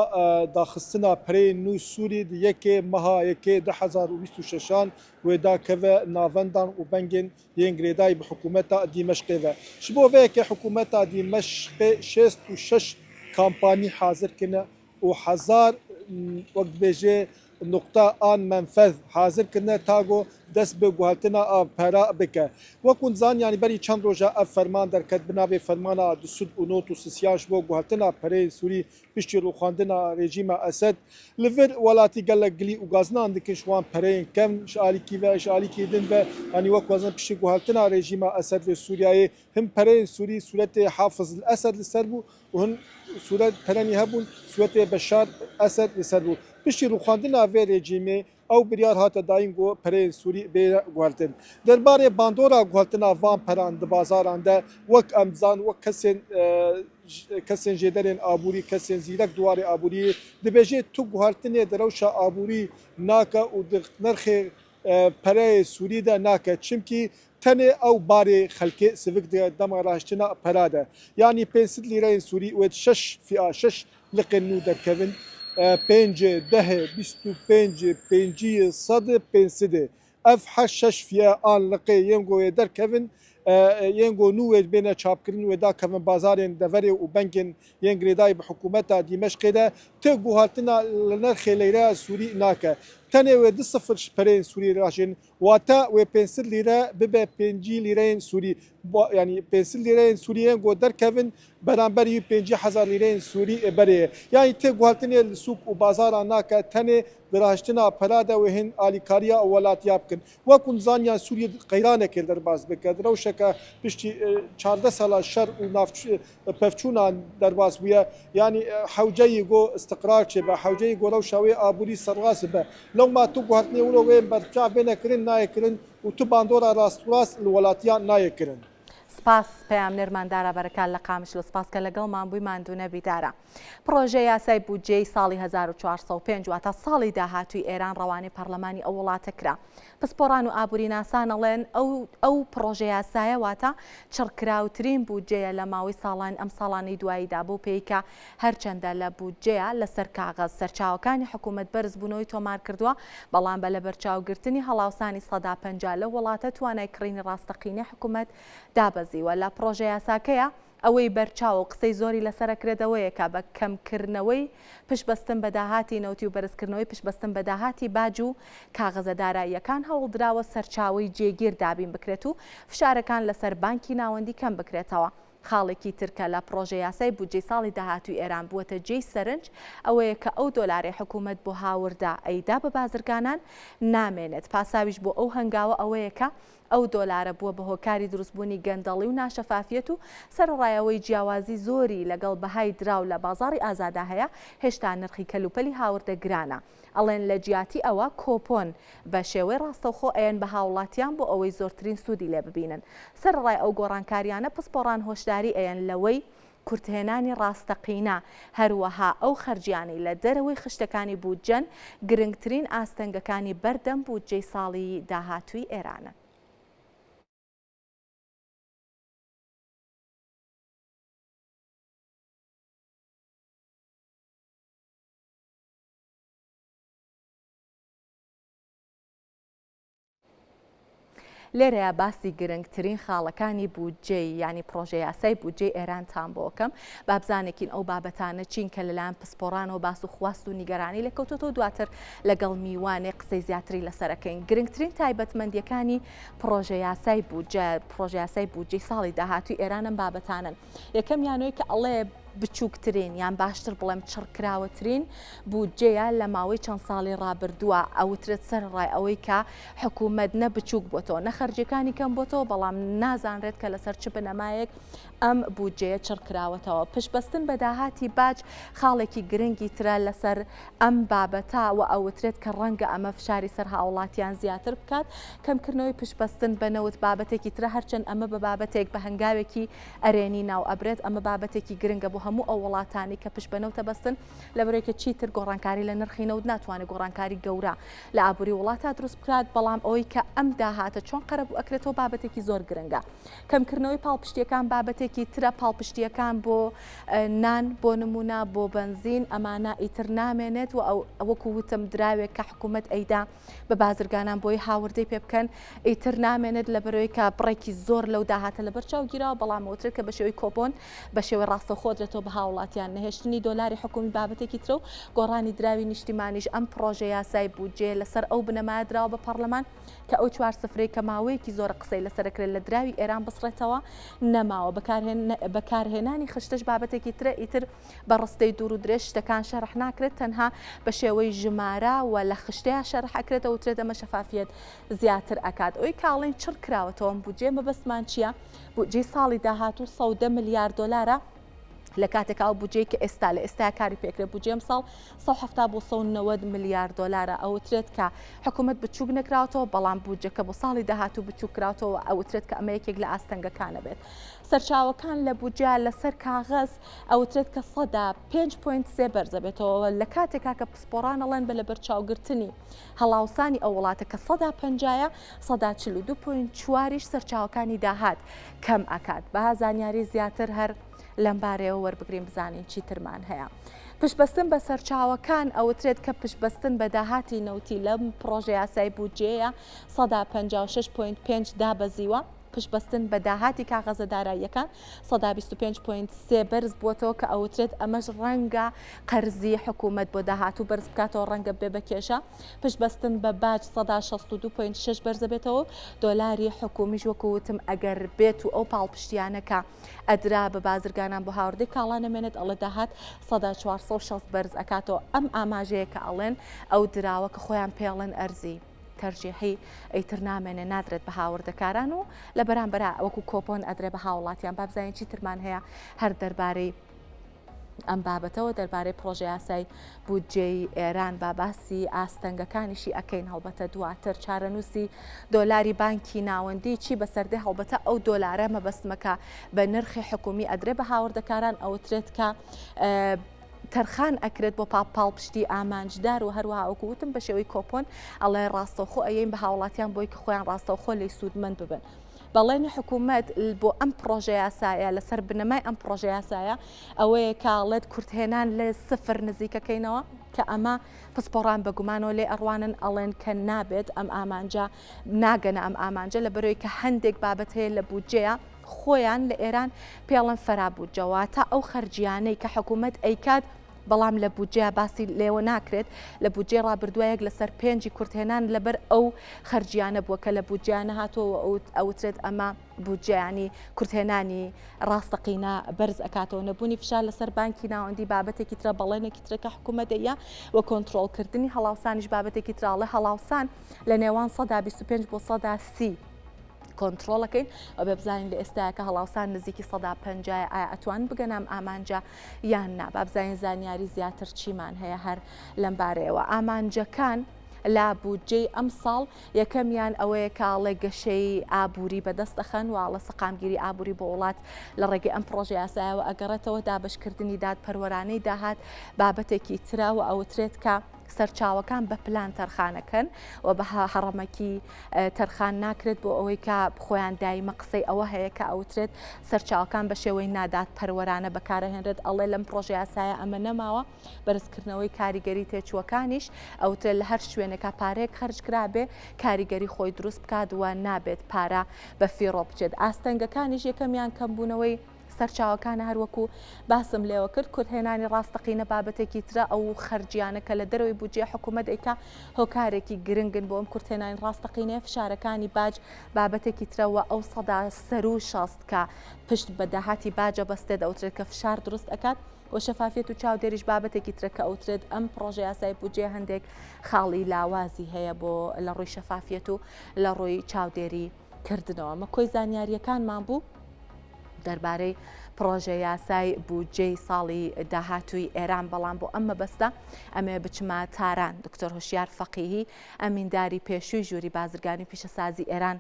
داخستنا پرەیên nû Sûrî di yekê meha yekê 2026 an wê dakeve navendan û bengên yên girêdayî bi hikûmeta Dîmeşqê ve. Ji bo vê yekê hikûmeta Dîmeşqê 66 kampanî hazir kirine û hezar wek dibêjê nuqte an menfez hazir kirine ta ku dest bi guhertina pera bike. Wek hûn dizanin yanî berî çend roja ev ferman derket bi navê fermana 293 yan ji bo guhertina pereyên Sûrî piştî rûxandina rejîma Esed. Li vir welatî gelek gilî û gazinan dikin ji wan pereyên kevn ji alîkî ve ji alîkî din ve yanî wek wezin piştî guhertina rejîma Esed vê Sûriyeyê Hin pereyên Sûrî sûretê Hafiz El Esed li ser bû û hin sûret perenî hebûn sûretê Beşar Esed li ser bû. Piştî rûxandina vê rejîmê ew biryar hate dayîn ku pereyên Sûrî bêne guhertin. Derbarê bandora guhertina van peran di bazaran de wek em dizanin wek kesên kesên jêderên aborî, kesên zîrek di warê aboriyê dibêjê tu guhertinê di rewşa aborî nake û di nirxê pereyê Sûrî de nake çimkî tenê ew barê xelkê sivik dike dema rahiştina pera de. Yanî 500 lîreyên Sûrî wê di şeş fîa şeş liqên nû derkevin, pêncê, dehê, 25ê, pênciyê, sedê, pênsidê. Ev her şeş fîe an liqê yên ku wê derkevin, yên ku nû wê bêne çapkirin wê dakevin bazarên deverê û benkên yên girêdayî bi hikûmeta Dîmeşqê de ti guhertina li nirxê leyreya Sûrî nake. Tenê wê du sifir ji pereyên Sûriyê rajên wate wê 500 lîre bibe 50 lîreyên Sûrî yanî 500 lîreyên Sûrî yên ku derkevin beramberî 50 hezar lîreyên Sûrî ê berê ye. Yanî tê guhertinê li sûk û bazaran nake tenê di rahiştina pera de wê hin alîkariya welatiya bikin. Wek hûn dizaniyan Sûriyê di qeyranekê derbas bike, di rewşeke piştî 14 sala şer û nav pevçûnan derbas bûye. Yanî hewceyî ku istiqrar çêbe, hewceyî ku rewşa wê aborî serrast bibe. Lewma tu guhertinê wilo wê berçav bêne kirin nayê kirin û tu bandora rastûrast li welatiyan nayê kirin. سپاس پەیامنێرمان دارا بەرەکات لە قامشلۆ سپاس کە لەگەڵمان بووی ماندوو نەبی دارا. پڕۆژە یاسای بودجەی ساڵی 1405 واتە ساڵی داهاتووی ئێران ڕەوانەی پەڕلەمانی ئەو وڵاتە کرا. پسپۆڕان و ئابووریناسان ئەڵێن ئەو ئەو پڕۆژە یاسایە واتە چڕکراوترین بودجەیە لە ماوەی ساڵان ئەم ساڵانەی دواییدا بەو پێی کە هەرچەندە لە بودجەیە لەسەر کاغەز سەرچاوەکانی حکوومەت بەرزبوونەوەی تۆمار کردووە بەڵام بە لەبەرچاوگرتنی هەڵاوسانی 50% لەو وڵاتە توانای کڕینی ڕاستەقینەی حکوومەت دابەزیوە لە پڕۆژە یاساکەیە ئەوەی بەرچاوە و قسەی زۆری لەسەر ئەکرێت ئەوەیە کە بە کەمکردنەوەی پشتبەستن بە داهاتی نەوتی و بەرزکردنەوەی پشتبەستن بە داهاتی باج و کاغەزە داراییەکان هەوڵدراوە سەرچاوەی جێگیر دابین بکرێت و فشارەکان لەسەر بانکی ناوەندی کەم بکرێتەوە. خاڵێکی تر کە لە پڕۆژەیاسای بودجەی ساڵی داهاتووی ئێران بووەتە جێی سەرنج ئەوەیە کە ئەو دۆلارەی حکوومەت بۆ هاوردە ئەیدا بە بازرگانان نامێنێت. پاساویش بۆ ئەو هەنگاوە ئەوەیە کە ئەو دۆلارە بووە بە هۆکاری دروستبوونی گەندەڵی و ناشەفافیەت و سەرەڕای ئەوەی جیاوازی زۆری لەگەڵ بەهای دراو لە بازاڕی ئازادا هەیە، هێشتا نرخی کەلوپەلی هاوردە گرانە. ئەڵێن لە جیاتی ئەوە کۆپۆن بە شێوەی ڕاستەوخۆ ئەیەن بە هاوڵاتیان بۆ ئەوەی زۆرترین سوودی لێ ببینن. سەرەڕای ئەو گۆڕانکاریانە پسپۆڕان هۆشداری ئەیەن لەوەی کورتهێنانی ڕاستەقینە، هەروەها ئەو خەرجیانەی لە دەرەوەی خشتەکانی بودجەن، گرنگترین ئاستەنگەکانی بەردەم بودجەی ساڵی داهاتووی ئێرانن. لێرەیا باسی گرنگترین خاڵەکانی بودجەی یانی پڕۆژە یاسای بودجەی ئێرانتان بۆ کەم با بزانێکین ئەو بابەتانە چین کە لەلایەن پسپۆڕانەوە باس و خواست و نیگەرانی لێکەوتۆتەوە دواتر لەگەڵ میوانێ قسەی زیاتری لەسەرەکەین گرنگترین تایبەتمەندیەکانی پڕۆژە یاسای بودجە پڕۆژە یاسای بودجەی ساڵی داهاتووی ئێران ئەم بابەتانەن یەکەمیانەوەی کە ئەڵێ بچووکترین یان باشتر بڵێم چڕکراوەترین بودجەیە لە ماوەی چەند ساڵی ڕابردووە، ئەوترێت سەرەڕای ئەوەی کە حکوومەت نە بچووک بۆتەوە نە خەرجیەکانی کەم بۆتەوە بەڵام نازانرێت کە لەسەر چ بنەمایەک ئەم بودجەیە چڕکراوەتەوە. پشتبەستن بە داهاتی باج خاڵێکی گرنگی ترە لەسەر ئەم بابەتە و ئەوترێت کە ڕەنگە ئەمە فشاری سەر هاوڵاتیان زیاتر بکات. کەمکردنەوەی پشتبەستن بە نەوت بابەتێکی ترە هەرچەند ئەمە بە بابەتێک بە هەنگاوێکی ئەرێنی ناو ئەبرێت، ئەمە بابەتێکی گرنگە بۆ هەموو ئەو وڵاتانەی کە پشت بە نەوت ئەبەستن، لەبەرئەوەی کە چیتر گۆڕانکاری لە نرخی نەوت ناتوانێت گۆڕانکاری گەورە لە ئابووری وڵاتا دروست بکات، بەڵام ئەوەی کە ئەم داهاتە چۆن قەرەبوو ئەکرێتەوە بابەتێکی زۆر گرنگە. کەمکردنەوەی پاڵپشتییەکان بابەتێکی ترە، پاڵپشتییەکان بۆ نان بۆ نموونە بۆ بەنزین ئەمانە ئیتر نامێنێت و وەکو وتم دراوێک کە حکوومەت ئەیدا بە بازرگانان بۆی هاوردەی پێ بکەن ئیتر نامێنێت لەبەرەوەی کە بڕێکی زۆر لەو داهاتە لەبەر چاو گیراوە بەڵام ئەوترێت کە بە شێوەی کۆپۆن بە شێوەی ڕاستەوخۆ درێتەوە بە هاوڵاتیان نەهێشتنی دۆلاری حکومی بابەتێکی ترە و گۆڕانی دراوی نیشتیمانیش ئەم پڕۆژە یاسای بودجەیە لەسەر ئەو بنەمایە دراوە بە پەڕلەمان کە ئەو چوار سفرەی کە ماوەیەکی زۆرە قسەی لەسەر ئەکرێت لە دراوی ئێران بسڕێتەوە نەماوە بەکارهێنانی خشتەش بابەتێکی ترە ئیتر بە ڕستەی دوور و درێژ شتەکان شەرح ناکرێت تەنها بە شێوەی ژمارە و لە خشتەیا شەرح ئەکرێت ئەوترێت ئەمە شەفافیەت زیاتر ئەکات ئەوی کاڵین چڕ کراوەتەوە ئەم بودجەیە مەبەستمان چییە بودجەی ساڵی داهاتوو 110 ملیار دۆلارە لە کاتێکا ئەو بودجەی کە ئێستا لە ئێستا کاری پێکرێت بودجەی ئەمساڵ 170 بۆ 190 ملیار دۆلارە ئەوترێت کە حکوومەت بچووک نەکراوەتەوە بەڵام بودجەکە بۆ ساڵی داهاتوو بچووک کراوەتەوە ئەوترێت کە ئەمە یەکێک لە ئاستەنگەکانە بێت سەرچاوەکان لە بودجە لەسەر کاغەز ئەوترێت کە سەدا پێنج point سێ بەرزەبێتەوە لە کاتێکا کە پسپۆڕان ئەڵێن بە لەبەرچاوگرتنی هەڵاوسانی ئەو وڵاتە کە سەدا پەنجایە سەدا 42 point چواریش سەرچاوەکانی داهات کەم ئەکات با زانیاری زیاتر هەر لەم بارەیەوە وەربگرین بزانین چیترمان هەیە. پشتبەستن بە سەرچاوەکان ئەوترێت کە پشتبەستن بە داهاتی نەوتی لەم پڕۆژە یاسای بودجەیە سەدا 56 point پێنج دابەزیوە. پشتبەستن بە داهاتی کاغەزە داراییەکان 25.3 بەرز بووەتەوە کە ئەوترێت ئەمەش ڕەنگە قەرزی حکوومەت بۆ داهاتوو بەرز بکاتەوە ڕەنگە بێ بە کێشە. پشتبەستن بە باج 62.6% بەرزەبێتەوە و دۆلاری حکوومیش وەکو وتم ئەگەر بێت و ئەو پاڵپشتیانە کە ئەدرا بە بازرگانان بۆ هاوردەی کاڵا نەمێنێت ئەڵێ داهات 460% بەرز ئەکاتەوە ئەم ئاماژەیە کە ئەڵێن ئەو دراوە کە خۆیان پێڵێن ئەرزی تەرجیحی ئیتر نامێنێ نادرێت بە هاوردەکاران و لە بەرامبەرا وەکو کۆپۆن ئەدرێ بە هاوڵاتیان با بزانین چی ترمان هەیە هەر دەربارەی ئەم بابەتەوە دەربارەی پڕۆژەیاسای بودجەی ئێران با باسی ئاستەنگەکانیشی ئەکەین هەڵبەتە دواتر چارەنووسی دۆلاری بانکی ناوەندی چی بەسەردێ هەڵبەتە ئەو دۆلارە مەبەستمەکە بە نرخی حکومی ئەدرێ بە هاوردەکاران ئەوترێت کە تەرخان ئەکرێت بۆ پاڵپشتی ئامانجدار و هەروەها وەکو وتم بە شێوەی کۆپۆن ئەڵێ ڕاستەوخۆ ئەیەین بە هاوڵاتیان بۆی کە خۆیان ڕاستەوخۆ لێی سوودمەند ببن. بەڵێنی حکوومەت بۆ ئەم پڕۆژەیاسایە لەسەر بنەمای ئەم پڕۆژەیاسایە ئەوەیە کە ئەڵێت کورتهێنان لە سفر نزیکەکەینەوە کە ئەمە پسپۆڕان بە گومانەوە لێ ئەڕوانن ئەڵێن کە نابێت ئەم ئامانجە ناگەنە ئەم ئامانجە لە بەرەوەی کە هەندێک بابەت هەیە لە بودجەیە خۆیان لە ئێران پێڵەن فەرابودجە واتە ئەو خەرجیانەی کە حکوومەت ئەیکات بەڵام لە بودجەیا باسی لێوە ناکرێت، لە بودجەی ڕابردووە یەک لەسەر پێنجی کورتهێنان لەبەر ئەو خەرجیانە بووە کە لە بودجەیا نەهاتووە و ئەوترێت ئەمە بودجە یانی کورتهێنانی ڕاستەقینە بەرز ئەکاتەوە. نەبوونی فشار لەسەر بانکی ناوەندی بابەتێکی ترە، بەڵێنێکی ترە کە حکوومەت دەییا و کۆنترۆڵکردنی هەڵاوسانیش بابەتێکی ترە، ئەڵێ هەڵاوسان لە نێوان 25% بۆ 30% کۆنترۆڵەکەین ئەبێ بزانین لە ئێستایا کە هەڵاوسان نزیکی 50% ئایا ئەتوان بگەنە ئەم ئامانجە یان نا با بزانین زانیاری زیاتر چیمان هەیە هەر لەم بارەیەوە ئامانجەکان لە بودجەی ئەمساڵ یەکەمیان ئەوەیە کە ئەڵێ گەشەی ئابووری بەدەست دەخەن و ئەڵێ سەقامگیری ئابووری بۆ وڵات لە ڕێگەی ئەم پڕۆژە یاسایەوە ئەگەڕێتەوە دابەشکردنی دادپەروەرانەی داهات بابەتێکی ترە و ئەوترێت کە سەرچاوەکان بە پلان تەرخانەکەن و بە هەڕەمەکی تەرخان ناکرێت بۆ ئەوەی کە خۆیان دایمە قسەی ئەوە هەیە کە ئەوترێت سەرچاوەکان بە شێوەی نادادپەروەرانە بەکارەهێنرێت ئەڵێ لەم پڕۆژە یاسایە ئەمە نەماوە بەرزکردنەوەی کاریگەری تێچووەکانیش ئەوترێت لە هەر شوێنێکا پارەیەک خەرج کرابێ کاریگەری خۆی دروست بکات و نابێت پارە بە فیڕۆ بچێت ئاستەنگەکانیش یەکەمیان کەمبوونەوەی سەرچاوەکانە هەروەکو باسم لێوە کرد کورتهێنانی ڕاستەقینە بابەتێکی ترە ئەو خەرجیانە کە لە دەرەوەی بودجەی حکوومەت ئەیکا هۆکارێکی گرنگن بۆ ئەم کورتهێنانی ڕاستەقینەیە فشارەکانی باج بابەتێکی ترە و ئەو سەدا سەروو 60 کە پشت بە داهاتی باجە بەستێت ئەوترێت کە فشار دروست ئەکات و شەفافیەت و چاودێریش بابەتێکی ترە کە ئەوترێت ئەم پڕۆژە یاسای بودجەیە هەندێک خاڵی لاوازی هەیە بۆ لە ڕووی شەفافیەت و لە ڕووی چاودێری کردنەوە. ئەمە کۆی زانیارییەکانمان بوو دەربارەی پڕۆژە یاسای بودجەی ساڵی داهاتووی ئێران، بەڵام بۆ ئەم مەبەستە ئەمەوێ بچمە تاران. دکتۆر هۆشیار فەقیهی، ئەمینداری پێشووی ژووری بازرگانی و پیشەسازی ئێران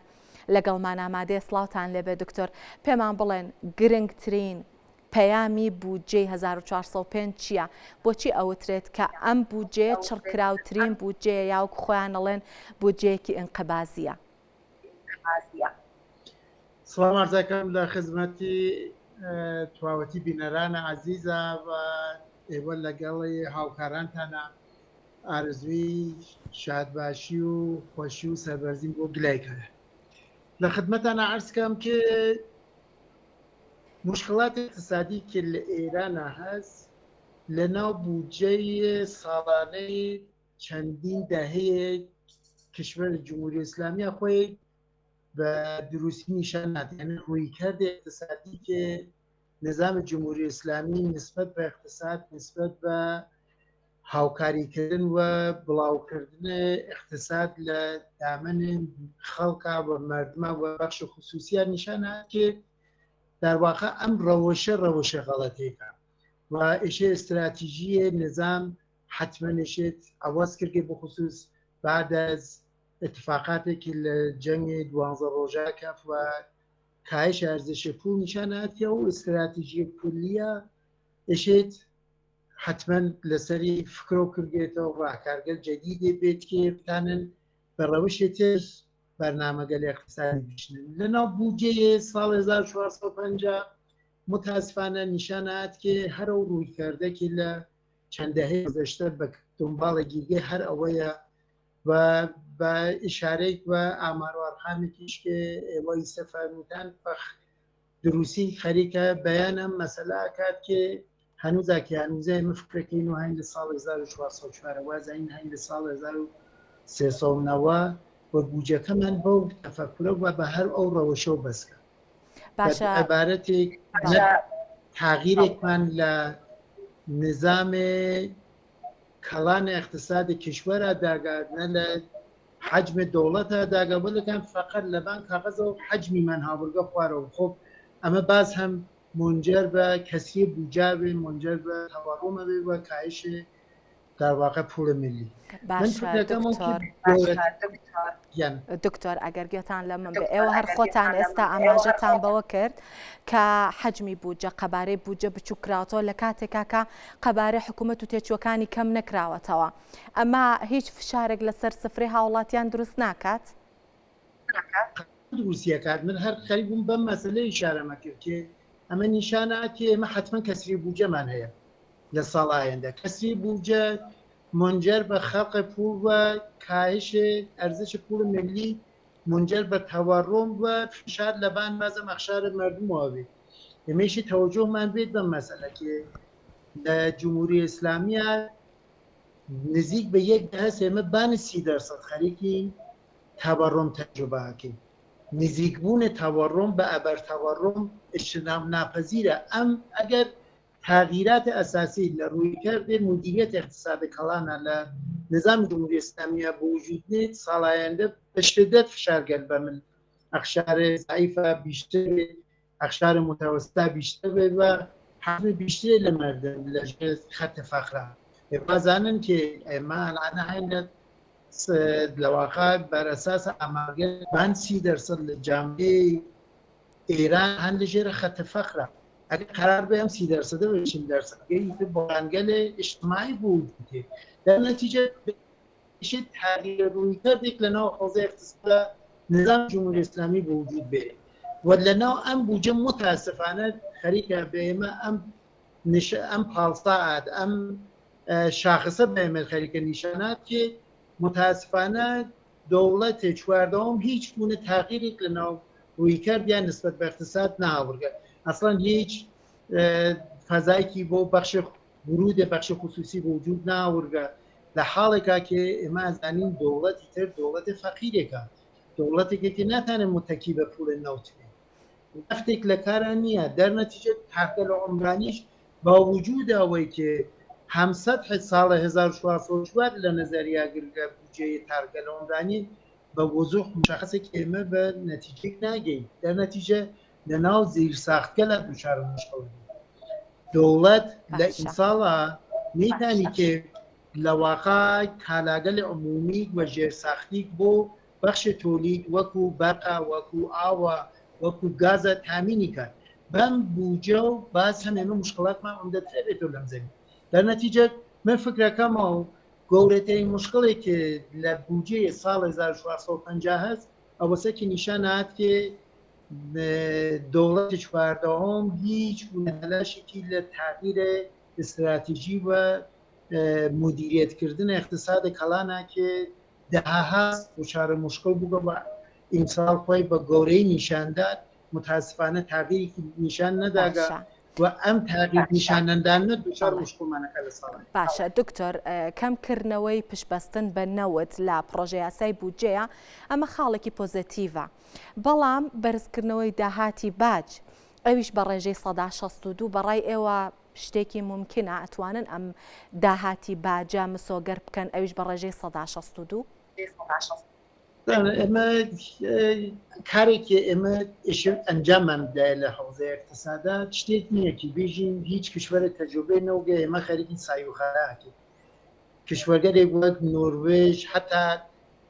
لەگەڵمان ئامادەیە. سڵاوتان لێبێ دکتۆر، پێمان بڵێن گرنگترین پەیامی بودجەی 1405 چییە؟ بۆچی ئەوترێت کە ئەم بودجەیە چڕکراوترین بودجەیە یا وەکو خۆیان ئەڵێن بودجەیەکی ئینقبازییە؟ سڵاو عەرز ئەکەم لە خزمەتی تواوەتی بینەرانە عەزیزە و ئێوە لەگەڵی هاوکارانتانە ئارەزووی شادباشی و خۆشی و سەربەرزیم بۆ گلای کەرە لە خدمەتانە عەرز کەم که مشکلات اقتصادی که لە ئێرانە هەست لە ناو بودجەی ساڵانەی چەندین دەهەیە کشور جمهوری ئیسلامیە خۆی بە دروستی نیشان نادە یعنی ڕوویکرد اقتصادی که نظام جمهوری ئیسلامی نسبت بە اقتصاد نسبت بە هاوکاریکردن و بڵاوکردن اقتصاد لە دامن خەڵکا و مردمە و بەخش خصوصیان نیشان نادات که در واقع ئەم ڕەوشە ڕەوشە غەڵەتێکە و ئیشێ استراتیژی نظام حتما نشێت عوض کردگێ بخصوص بعد از اتفاقاتێکی لە جەنگی دوانزە ڕۆژە کەف و کاهش ارزش پول نیشان هاتیە و استراتیژی کلیە ئشێت حتما لەسەری فکرۆ کردێتەوە ڕاکارگەل جدیدێ بێت که بتانن بە ڕەوشێ تر بەرنامەگەل اقتصادی بچنن لەناو بودجەیە ساڵ 1450 متاسفانە نیشان هات که هەر ئەو ڕوویکردە که لە چەند دەهەی گوزەشتە بە دنباڵە گیرگەی هەر ئەوەیە و بە ئیشارەیەک بە ئامار و ئەرقامێکیش کە ئێوە ئیسە فەرمووتان فەخ دروسی خەریکە بەیان ئەم مەسەلە ئەکات کە هەنووزا کە هەنووزە ئێمە فکرەکەین و هەین لە ساڵ 1404 وازین هەین لە ساڵ 1390 و بوجەکەمان بەو تەفەکورە و بە هەر ئەو ڕەوشەوە بەسکە باشە عبارەتێک تاغیرێکمان لە نظام کەڵان اقتصاد کشوەرا داگات نە لە حجم دەوڵەتە داگا وەلەکان فقط لەبان کاغەزەوە حجمی من هاوردگە خوارەوە خۆ ئەمە باز هەم منجر بە کەسری بوجا بێ منجر بە تەوەڕومە بێ و کاهش در واقع پول ملی من باشە فکرەکەم دکتۆر وەکی گەورە گیان. دکتۆر ئەگەر گوێتان لە من بێ ئێوە هەر خۆتان ئێستا ئاماژەتان بەوە کرد کە حەجمی بودجە قەبارەی بودجە بچوک کراوەتەوە لە کاتێکا کە قەبارەی حکوومەت و تێچووەکانی کەم نەکراوەتەوە ئەمە هیچ فشارێک لەسەر سفرەی هاوڵاتیان دروست ناکات؟ دروستی ئەکات من هەر خەریک بووم بەم مەسەلەی ئیشارەمە کرد کە ئەمە نیشانە کە ئێمە حەتمەن کەسری بودجەمان هەیە لە ساڵ ئایندە کەسری بودجە منجر بە خەلق پول و کاهش ارزش پول ملی منجر بە تورم و فشار لەبان بەزم اقشار مردم بێت ئێمەیشی تەوەجۆهمان بێت بەم مەسەلە کە لە جمهوری ئیسلامیە نزیک بە یەک دەهەس ئێمە بان 30 دەرسەد خەریکی تەوەڕۆم تەجروبە ئەکەین. نزیکبوون تەوەڕۆم بە ئەبەر تەوەڕۆم اجتناب ناپذیرە. ئەم ئەگەر تغییرات اساسی لە رویکرد مدیریت اقتصاد کلانە لە نظام جمهوری اسلامیە بوجود نێت ساڵ آینده بە شدت فشار گەل بە مل اقشار ضعیفە بیشتر بێت اقشار متوسطە بیشتر بێت و حجم بیشتر لە مردم لە ژێر خط فقرە بازانن که ئێمە الان هەین لە لە واقع بر اساس ئامارگە بان 30 درصد لە جامعه ئێران هەن لە ژێر خط فقرە ئەگەر قرار بێ ئەم 30 درصد و 40 درصد ئیتر بۆرانگەل اجتماعی بوجود در نتیجه بشه تغییر رویکردێک لە ناو حوزه اقتصاد نظام جمهوری اسلامی به وجود بێ و لە ناو ئەم بودجە متاسفانە خەریکە بە ئێمە ئەم نش ئەم پاڵساعات ئەم شاخصە بە ئێمە خەریکە نیشانات که متاسفانە دەوڵەت چواردەوەم هیچ گونە تاغیرێک لە ناو رویکردیان نسبت بە اقتصاد ناوردگە اصلا هیچ فەزایکی بۆ بەخش ورود بەخش خصوصی بە وجود ناوردگە لە حاڵێکا کە ئێمە ئەزانین دەوڵەتی تر دەوڵەتی فەقیرێکە دەوڵەتێکە کە ناتانێت متەکی بە پوڵ نەوت بێ نەفتێک لە کارا نییە دەر نەتیجە تاکە لە عمرانیش با وجود ئەوەی کە هەم سەتح ساڵ 1404 لە نەزەریا گرگە بودجەی تارکە لە عمرانی بە وضوح مشخصە کە ئێمە بە نەتیجەیەک ناگەین دەر نەتیجە لە ناو زیرساختگەلە دووچار مشکڵ بوو دەوڵەت لە باشە ئیمساڵا نەیتانی کە لە واقع کالاگەل عمومی و ژێرساختیک بۆ بەخش تولید وەکو بەرقە وەکو ئاوە وەکو گازە تامینی کات بەم بوجە و باز هەم ئێمە مشکلاتمان عمدەترە بێتەوە لەم زەمین در نەتیجە من فکرەکەمەوە گەورەترین مشکلێک لە بودجەی ساڵ 1450 هەست ئەوەسە کە نیشان هات کە دەوڵەت چواردەهۆم هیچ گونە تەلاشێکی لە تغییر استراتژی و مدیریەتکردن اقتصاد کەڵانە کە دەهاها دوچار مشکل بووگە و ئیمساڵ خۆی بە گەورەی نیشاندات متاسفانە تغییرێکی نیشان نەداگە باشە و ئەم تغییر نیشان نەدانە دوچار بەڵێ مشکلمانەکە لە ساڵانی باشە دکتۆر کەم کردنەوەی پشتبەستن بە نەوت لە پڕۆژەیاسای بودجەیە ئەمە خاڵێکی پۆزەتیڤە بەڵام بەرزکردنەوەی داهاتی باج ئەویش بە ڕێژەی 62% بەڕای ئێوە شتێکی مومکینە ئەتوانن ئەم داهاتی باجە مسۆگەر بکەن ئەویش بە ڕێژەی 62%؟ ئێمە کارێکی ئێمە ئەنجاممان بدایە لە حوزەی اقتصادا شتێک نییە که بێژین هیچ کشوەرە تەجروبەی نەوگە ئێمە خەریکین سای و خەراکین کشوەرگەلێک وەک نۆروێژ حتا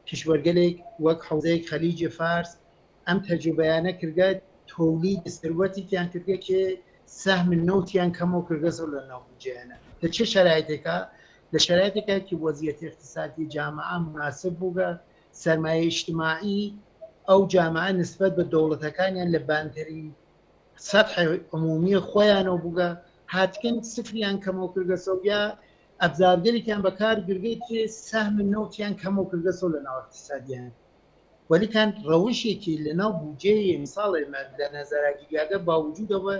کشوەرگەلێک وەک حوزەی خەلیج فارس ئەم تەجروبەیانە کردگە تولید سەروەتێکیان کردگە که سهم نەوتیان کەمەو کردگەسەوە لە ناو بودجەیانە لە چه شرایطێکا لە شرایطێکا که وەزیەت اقتصادی جامعە مناسب بووگە سەرمایە اجتماعی ئەو جامعە نسبەت بە دەوڵەتەکانیان لە بانترین سەتح عمومی خۆیانەوە بووگە هاتکن سفریان کەمەو کردگەسەوە یا. ئەبزارگەلێکیان بەکار گرگە کێ سەهم نەوتیان کەمەو کردگەسەو لە ناو ئقتسادیان وەلیکان ڕەوشێکی لە ناو بوجەی ئمساڵ ئێمە لە نەزەرا گیریاگە باوجود ئەوە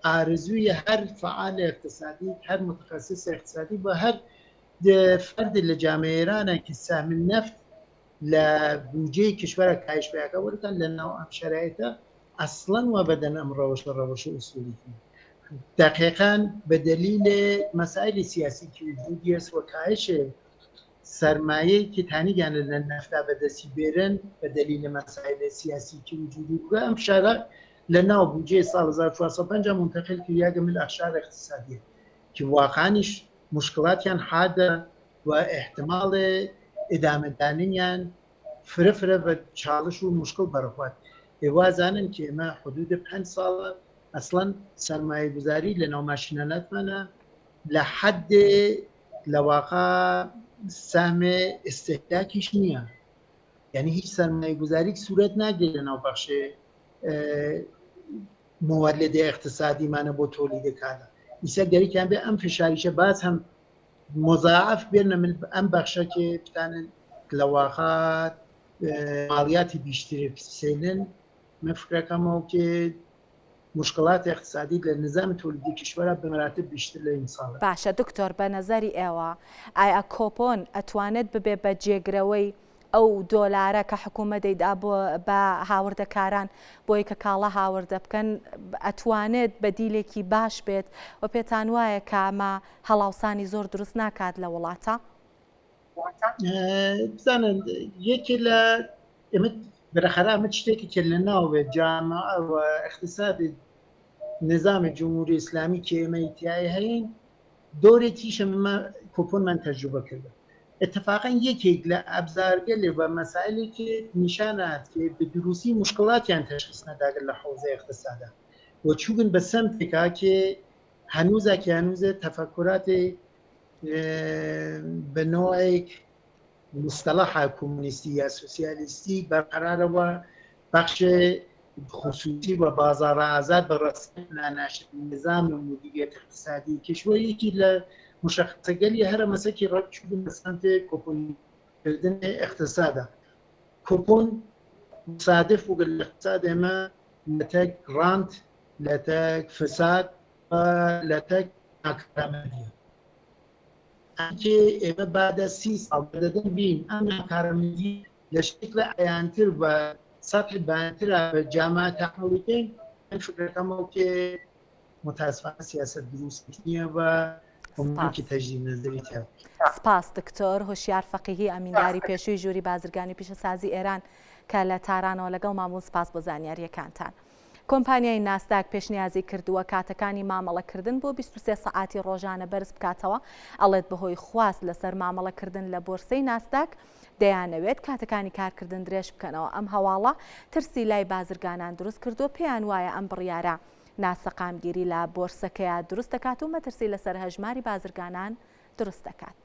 ئارزوی هەر فعال اقتصادی هەر متخصص اقتصادی و هەر فرد لە جامعه ئێرانە که سهم نفت لە بوجەی کشوەرە کاهش پیاکە وەلیکان لە ناو ئەم شەرایتە ئەسڵەن وا بەدەن ئەم ڕەوشە ڕەوش ئوسولی دقیقا بە دلیل مسائل سیاسی که وجودی است و کاهش سرمایه که تانیگان لە نەفتا بەدەستی بێرن بە دلیل مسائل سیاسی که وجودی بووە ئەم فشارە لە ناو بودجەی ساڵ 1450 منتقل کریاگە مل اقشار اقتصادیە که واقعانیش مشکلاتیان حادە و احتمال ادامه دانیان فرە فرە بە چاڵش و مشکڵ بەرەخوات. ئێ وازانن کە ئێمە حدود پەنج ساڵە ئەسڵەن سەرمایەگوزاری لە ناو ماشینالاتمانە لە حەدێ لە واقع سهمێ ئستهلاکیش نییە یعنی هیچ سەرمایەگوزاریک سورەت ناگرێت لە ناو بەخشێ مولد اقتصادیمانە بۆ تۆلیدە کالا ئیسە گەریکیان بێ ئەم فشاریشە باز هەم مضاعف بێنە مل ئەم بەخشە کێ بتانن لە واقع مالیاتی بیشتر بسێنن من فکرەکەمەوە کێ مشکلات اقتصادی لە نظام تولیدی کشوەرە بە مراتب بیشتر لە ئیمساڵە. باشە دکتۆر بە نەزەری ئێوە ئایا کۆپۆن ئەتوانێت ببێ بە جێگرەوەی ئەو دۆلارە کە حکوومەت دەیدا بۆ بە هاوردەکاران بۆی کە کاڵا هاوردە بکەن ئەتوانێت بەدیلێکی باش بێت و پێتان وایە کە ئەمە هەڵاوسانی زۆر دروست ناکات لە وڵاتە؟ بزانن یەکێ لە ئێمە بالاخره ئەمە شتێکی کە لە ناوێ جامعە و اقتصاد نظام جمهوری اسلامی کە ئێمە تیای هەین دۆرێکیش ئەمە کۆپۆنمان تەجروبە کردە اتفاقا یەکێک لە ئەبزارگەلێ و مەسائلێکی نیشان هات کە بە دروستی مشکلاتیان تەشخیص نەداگە لە حوزە اقتصادا و چوگن بە سەمتێکا کە هەنووزە کە هەنووزە تەفەکرات بە نوعێک مصطلح کمونیستی یا سوسیالیستی بەرقەرارە و بەخش خصوصی و بازار آزاد بە رسمیت ناناشن نظام مدیریت اقتصادی کشور یەکی لە مشخصەگەلی هەرە مەسەکی ڕەت چوون بە سەمت کۆپۆن کردن اقتصادە کۆپۆن مصادف بوو لە اقتصاد ئێمە لەتەک ڕانت لەتەک فساد لەتەک ناکارامەندیە ئەنکێ ئێمە بادە سی ساڵ بەدەدەن بین ئەم ناکارامەندی لە شکل عیانتر و سطح بانترە بە جامعە تەحمولی کەین من فکرەکەمەوە کێ متاسفانە سیاسەت دروست نییە و سپاس. تجدید نظری تیا سپاس دکتۆر هۆشیار فەقیهی ئەمینداری پێشووی ژووری بازرگانی پیشەسازی ئێران کە لە تارانەوە لەگەڵمان بوون سپاس بۆ زانیارییەکانتان. کۆمپانیای ناسداک پێشنیازی کردووە کاتەکانی مامەڵەکردن بۆ 23 سەعاتی ڕۆژانە بەرز بکاتەوە، ئەڵێت بەهۆی خواست لەسەر مامەڵەکردن لە بۆرسەی ناسداک دەیانەوێت کاتەکانی کارکردن درێژ بکەنەوە، ئەم هەواڵە ترسی لای بازرگانان دروست کردووە پێیان وایە ئەم بڕیارە ناسەقامگیری لە بۆرسەکەیا دروست دەکات و مەترسی لەسەر هەژماری بازرگانان دروست دەکات.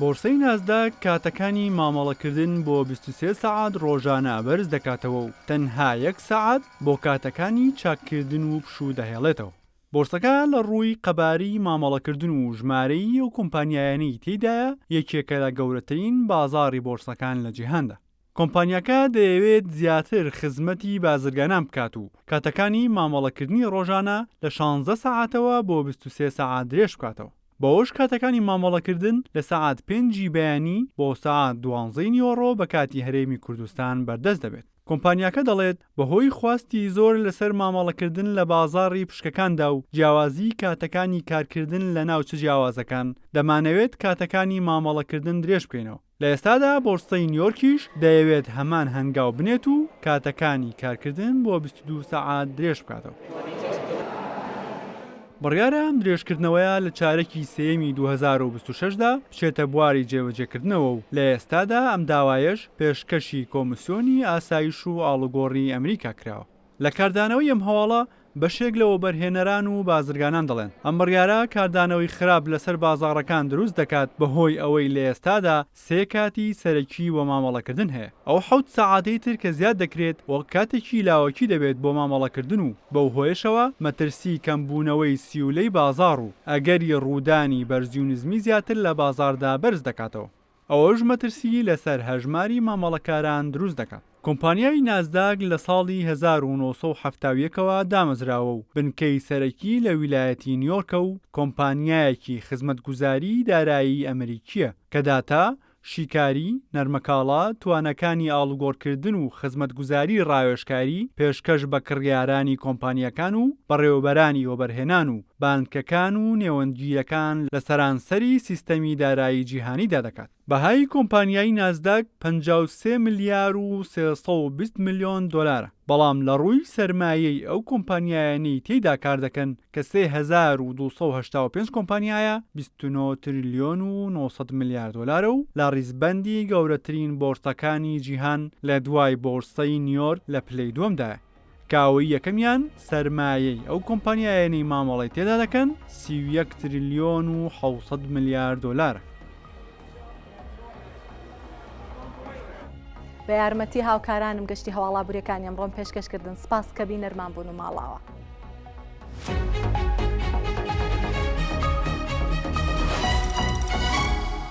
بۆرسەی ناسداک کاتەکانی مامەڵەکردن بۆ 23 سەعات ڕۆژانە بەرز دەکاتەوە و تەنها یەک سەعات بۆ کاتەکانی چاککردن و پشوو دەهێڵێتەوە. بۆرسەکە لە ڕووی قەبارەی مامەڵەکردن و ژمارەی ئەو کۆمپانیایانەی تێیدایە یەکێکە لە گەورەترین بازاڕی بۆرسەکان لە جیهاندا. کۆمپانیاکە دەیەوێت زیاتر خزمەتی بازرگانان بکات و کاتەکانی مامەڵەکردنی ڕۆژانە لە شانزدە سەعاتەوە بۆ 23 سەعات درێژ بکاتەوە. بەوەش کاتەکانی مامەڵەکردن لە سەعات پێنجی بەیانی بۆ سەعات دوانزەی نیوەڕۆ بە کاتی هەرێمی کوردستان بەردەست دەبێت. کۆمپانیاکە دەڵێت، بەهۆی خواستی زۆر لەسەر مامەڵەکردن لە بازاڕی پشکەکاندا و جیاوازیی کاتەکانی کارکردن لە ناوچە جیاوازەکان، دەمانەوێت کاتەکانی مامەڵەکردن درێژبکەینەوە. لە ئێستادا بۆرسەی نیۆرکیش دەیەوێت هەمان هەنگاو بنێت و کاتەکانی کارکردن بۆ 22 سەعات درێژبکاتەوە. بڕیارە ئەم درێژکردنەوەیە لە چارەکی سێیەمی 2026 دا بچێتە بواری جێبەجێکردنەوە و لە ئێستادا ئەم داوایەش پێشکەشی کۆمیسیۆنی ئاسایش و ئاڵوگۆڕی ئەمریکا کراوە. لە کاردانەوەی ئەم هەواڵە، بەشێک لە وەبەرهێنەران و بازرگانان دەڵێن، ئەم بڕیارە کاردانەوەی خراپ لەسەر بازاڕەکان دروست دەکات بەهۆی ئەوەی لە ئێستادا سێ کاتی سەرەکی بۆ مامەڵەکردن هەیە، ئەو حەوت سەعاتەی تر کە زیاد دەکرێت وەک کاتێکی لاوەکی دەبێت بۆ مامەڵەکردن و بەو هۆیەشەوە مەترسی کەمبوونەوەی سیولەی بازاڕ و ئەگەری ڕوودانی بەرزی و نزمی زیاتر لە بازاڕدا بەرز دەکاتەوە. ئەوەش مەترسی لەسەر هەژماری مامەڵەکاران دروست دەکات. کۆمپانیای نازداک لە ساڵی 1971 ەوە دامەزراوە و بنکەی سەرەکی لە ویلایەتی نیۆرکە و کۆمپانیایەکی خزمەتگوزاریی دارایی ئەمریکییە کە داتا، شیکاری، نەرمەکاڵا، توانەکانی ئاڵوگۆڕکردن و خزمەتگوزاری ڕاوێژکاری پێشکەش بە کڕیارانی کۆمپانیاکان و بەڕێوەبەرانی وەبەرهێنان و بانکەکان و نێوەندگیرەکان لە سەرانسەری سیستەمی دارایی جیهانیدا دەکات. بەهای کۆمپانیای نازداک 53 ملیار و 320 ملیۆن دۆلارە، بەڵام لە ڕووی سەرمایەی ئەو کۆمپانیایانەی تێیدا کاردەکەن کە 3285 کۆمپانیایە 29 تریلیۆن و 900 ملیار دۆلارە و لە ڕیزبەندی گەورەترین بۆرسەکانی جیهان لە دوای بۆرسەی نیۆرک لە پلەی دووەمدایە. کە ئەوەی یەکەمیان سەرمایەی ئەو کۆمپانیایانەی مامەڵەی تێدا دەکەن 31 تریلیۆن و 700 ملیار دۆلارە. بە یارمەتی هاوکارانم گەشتی هەواڵابوریەکانی ئەمڕۆم پێشکەش کردن سپاس کە بینەرمان بوون و ماڵاوا.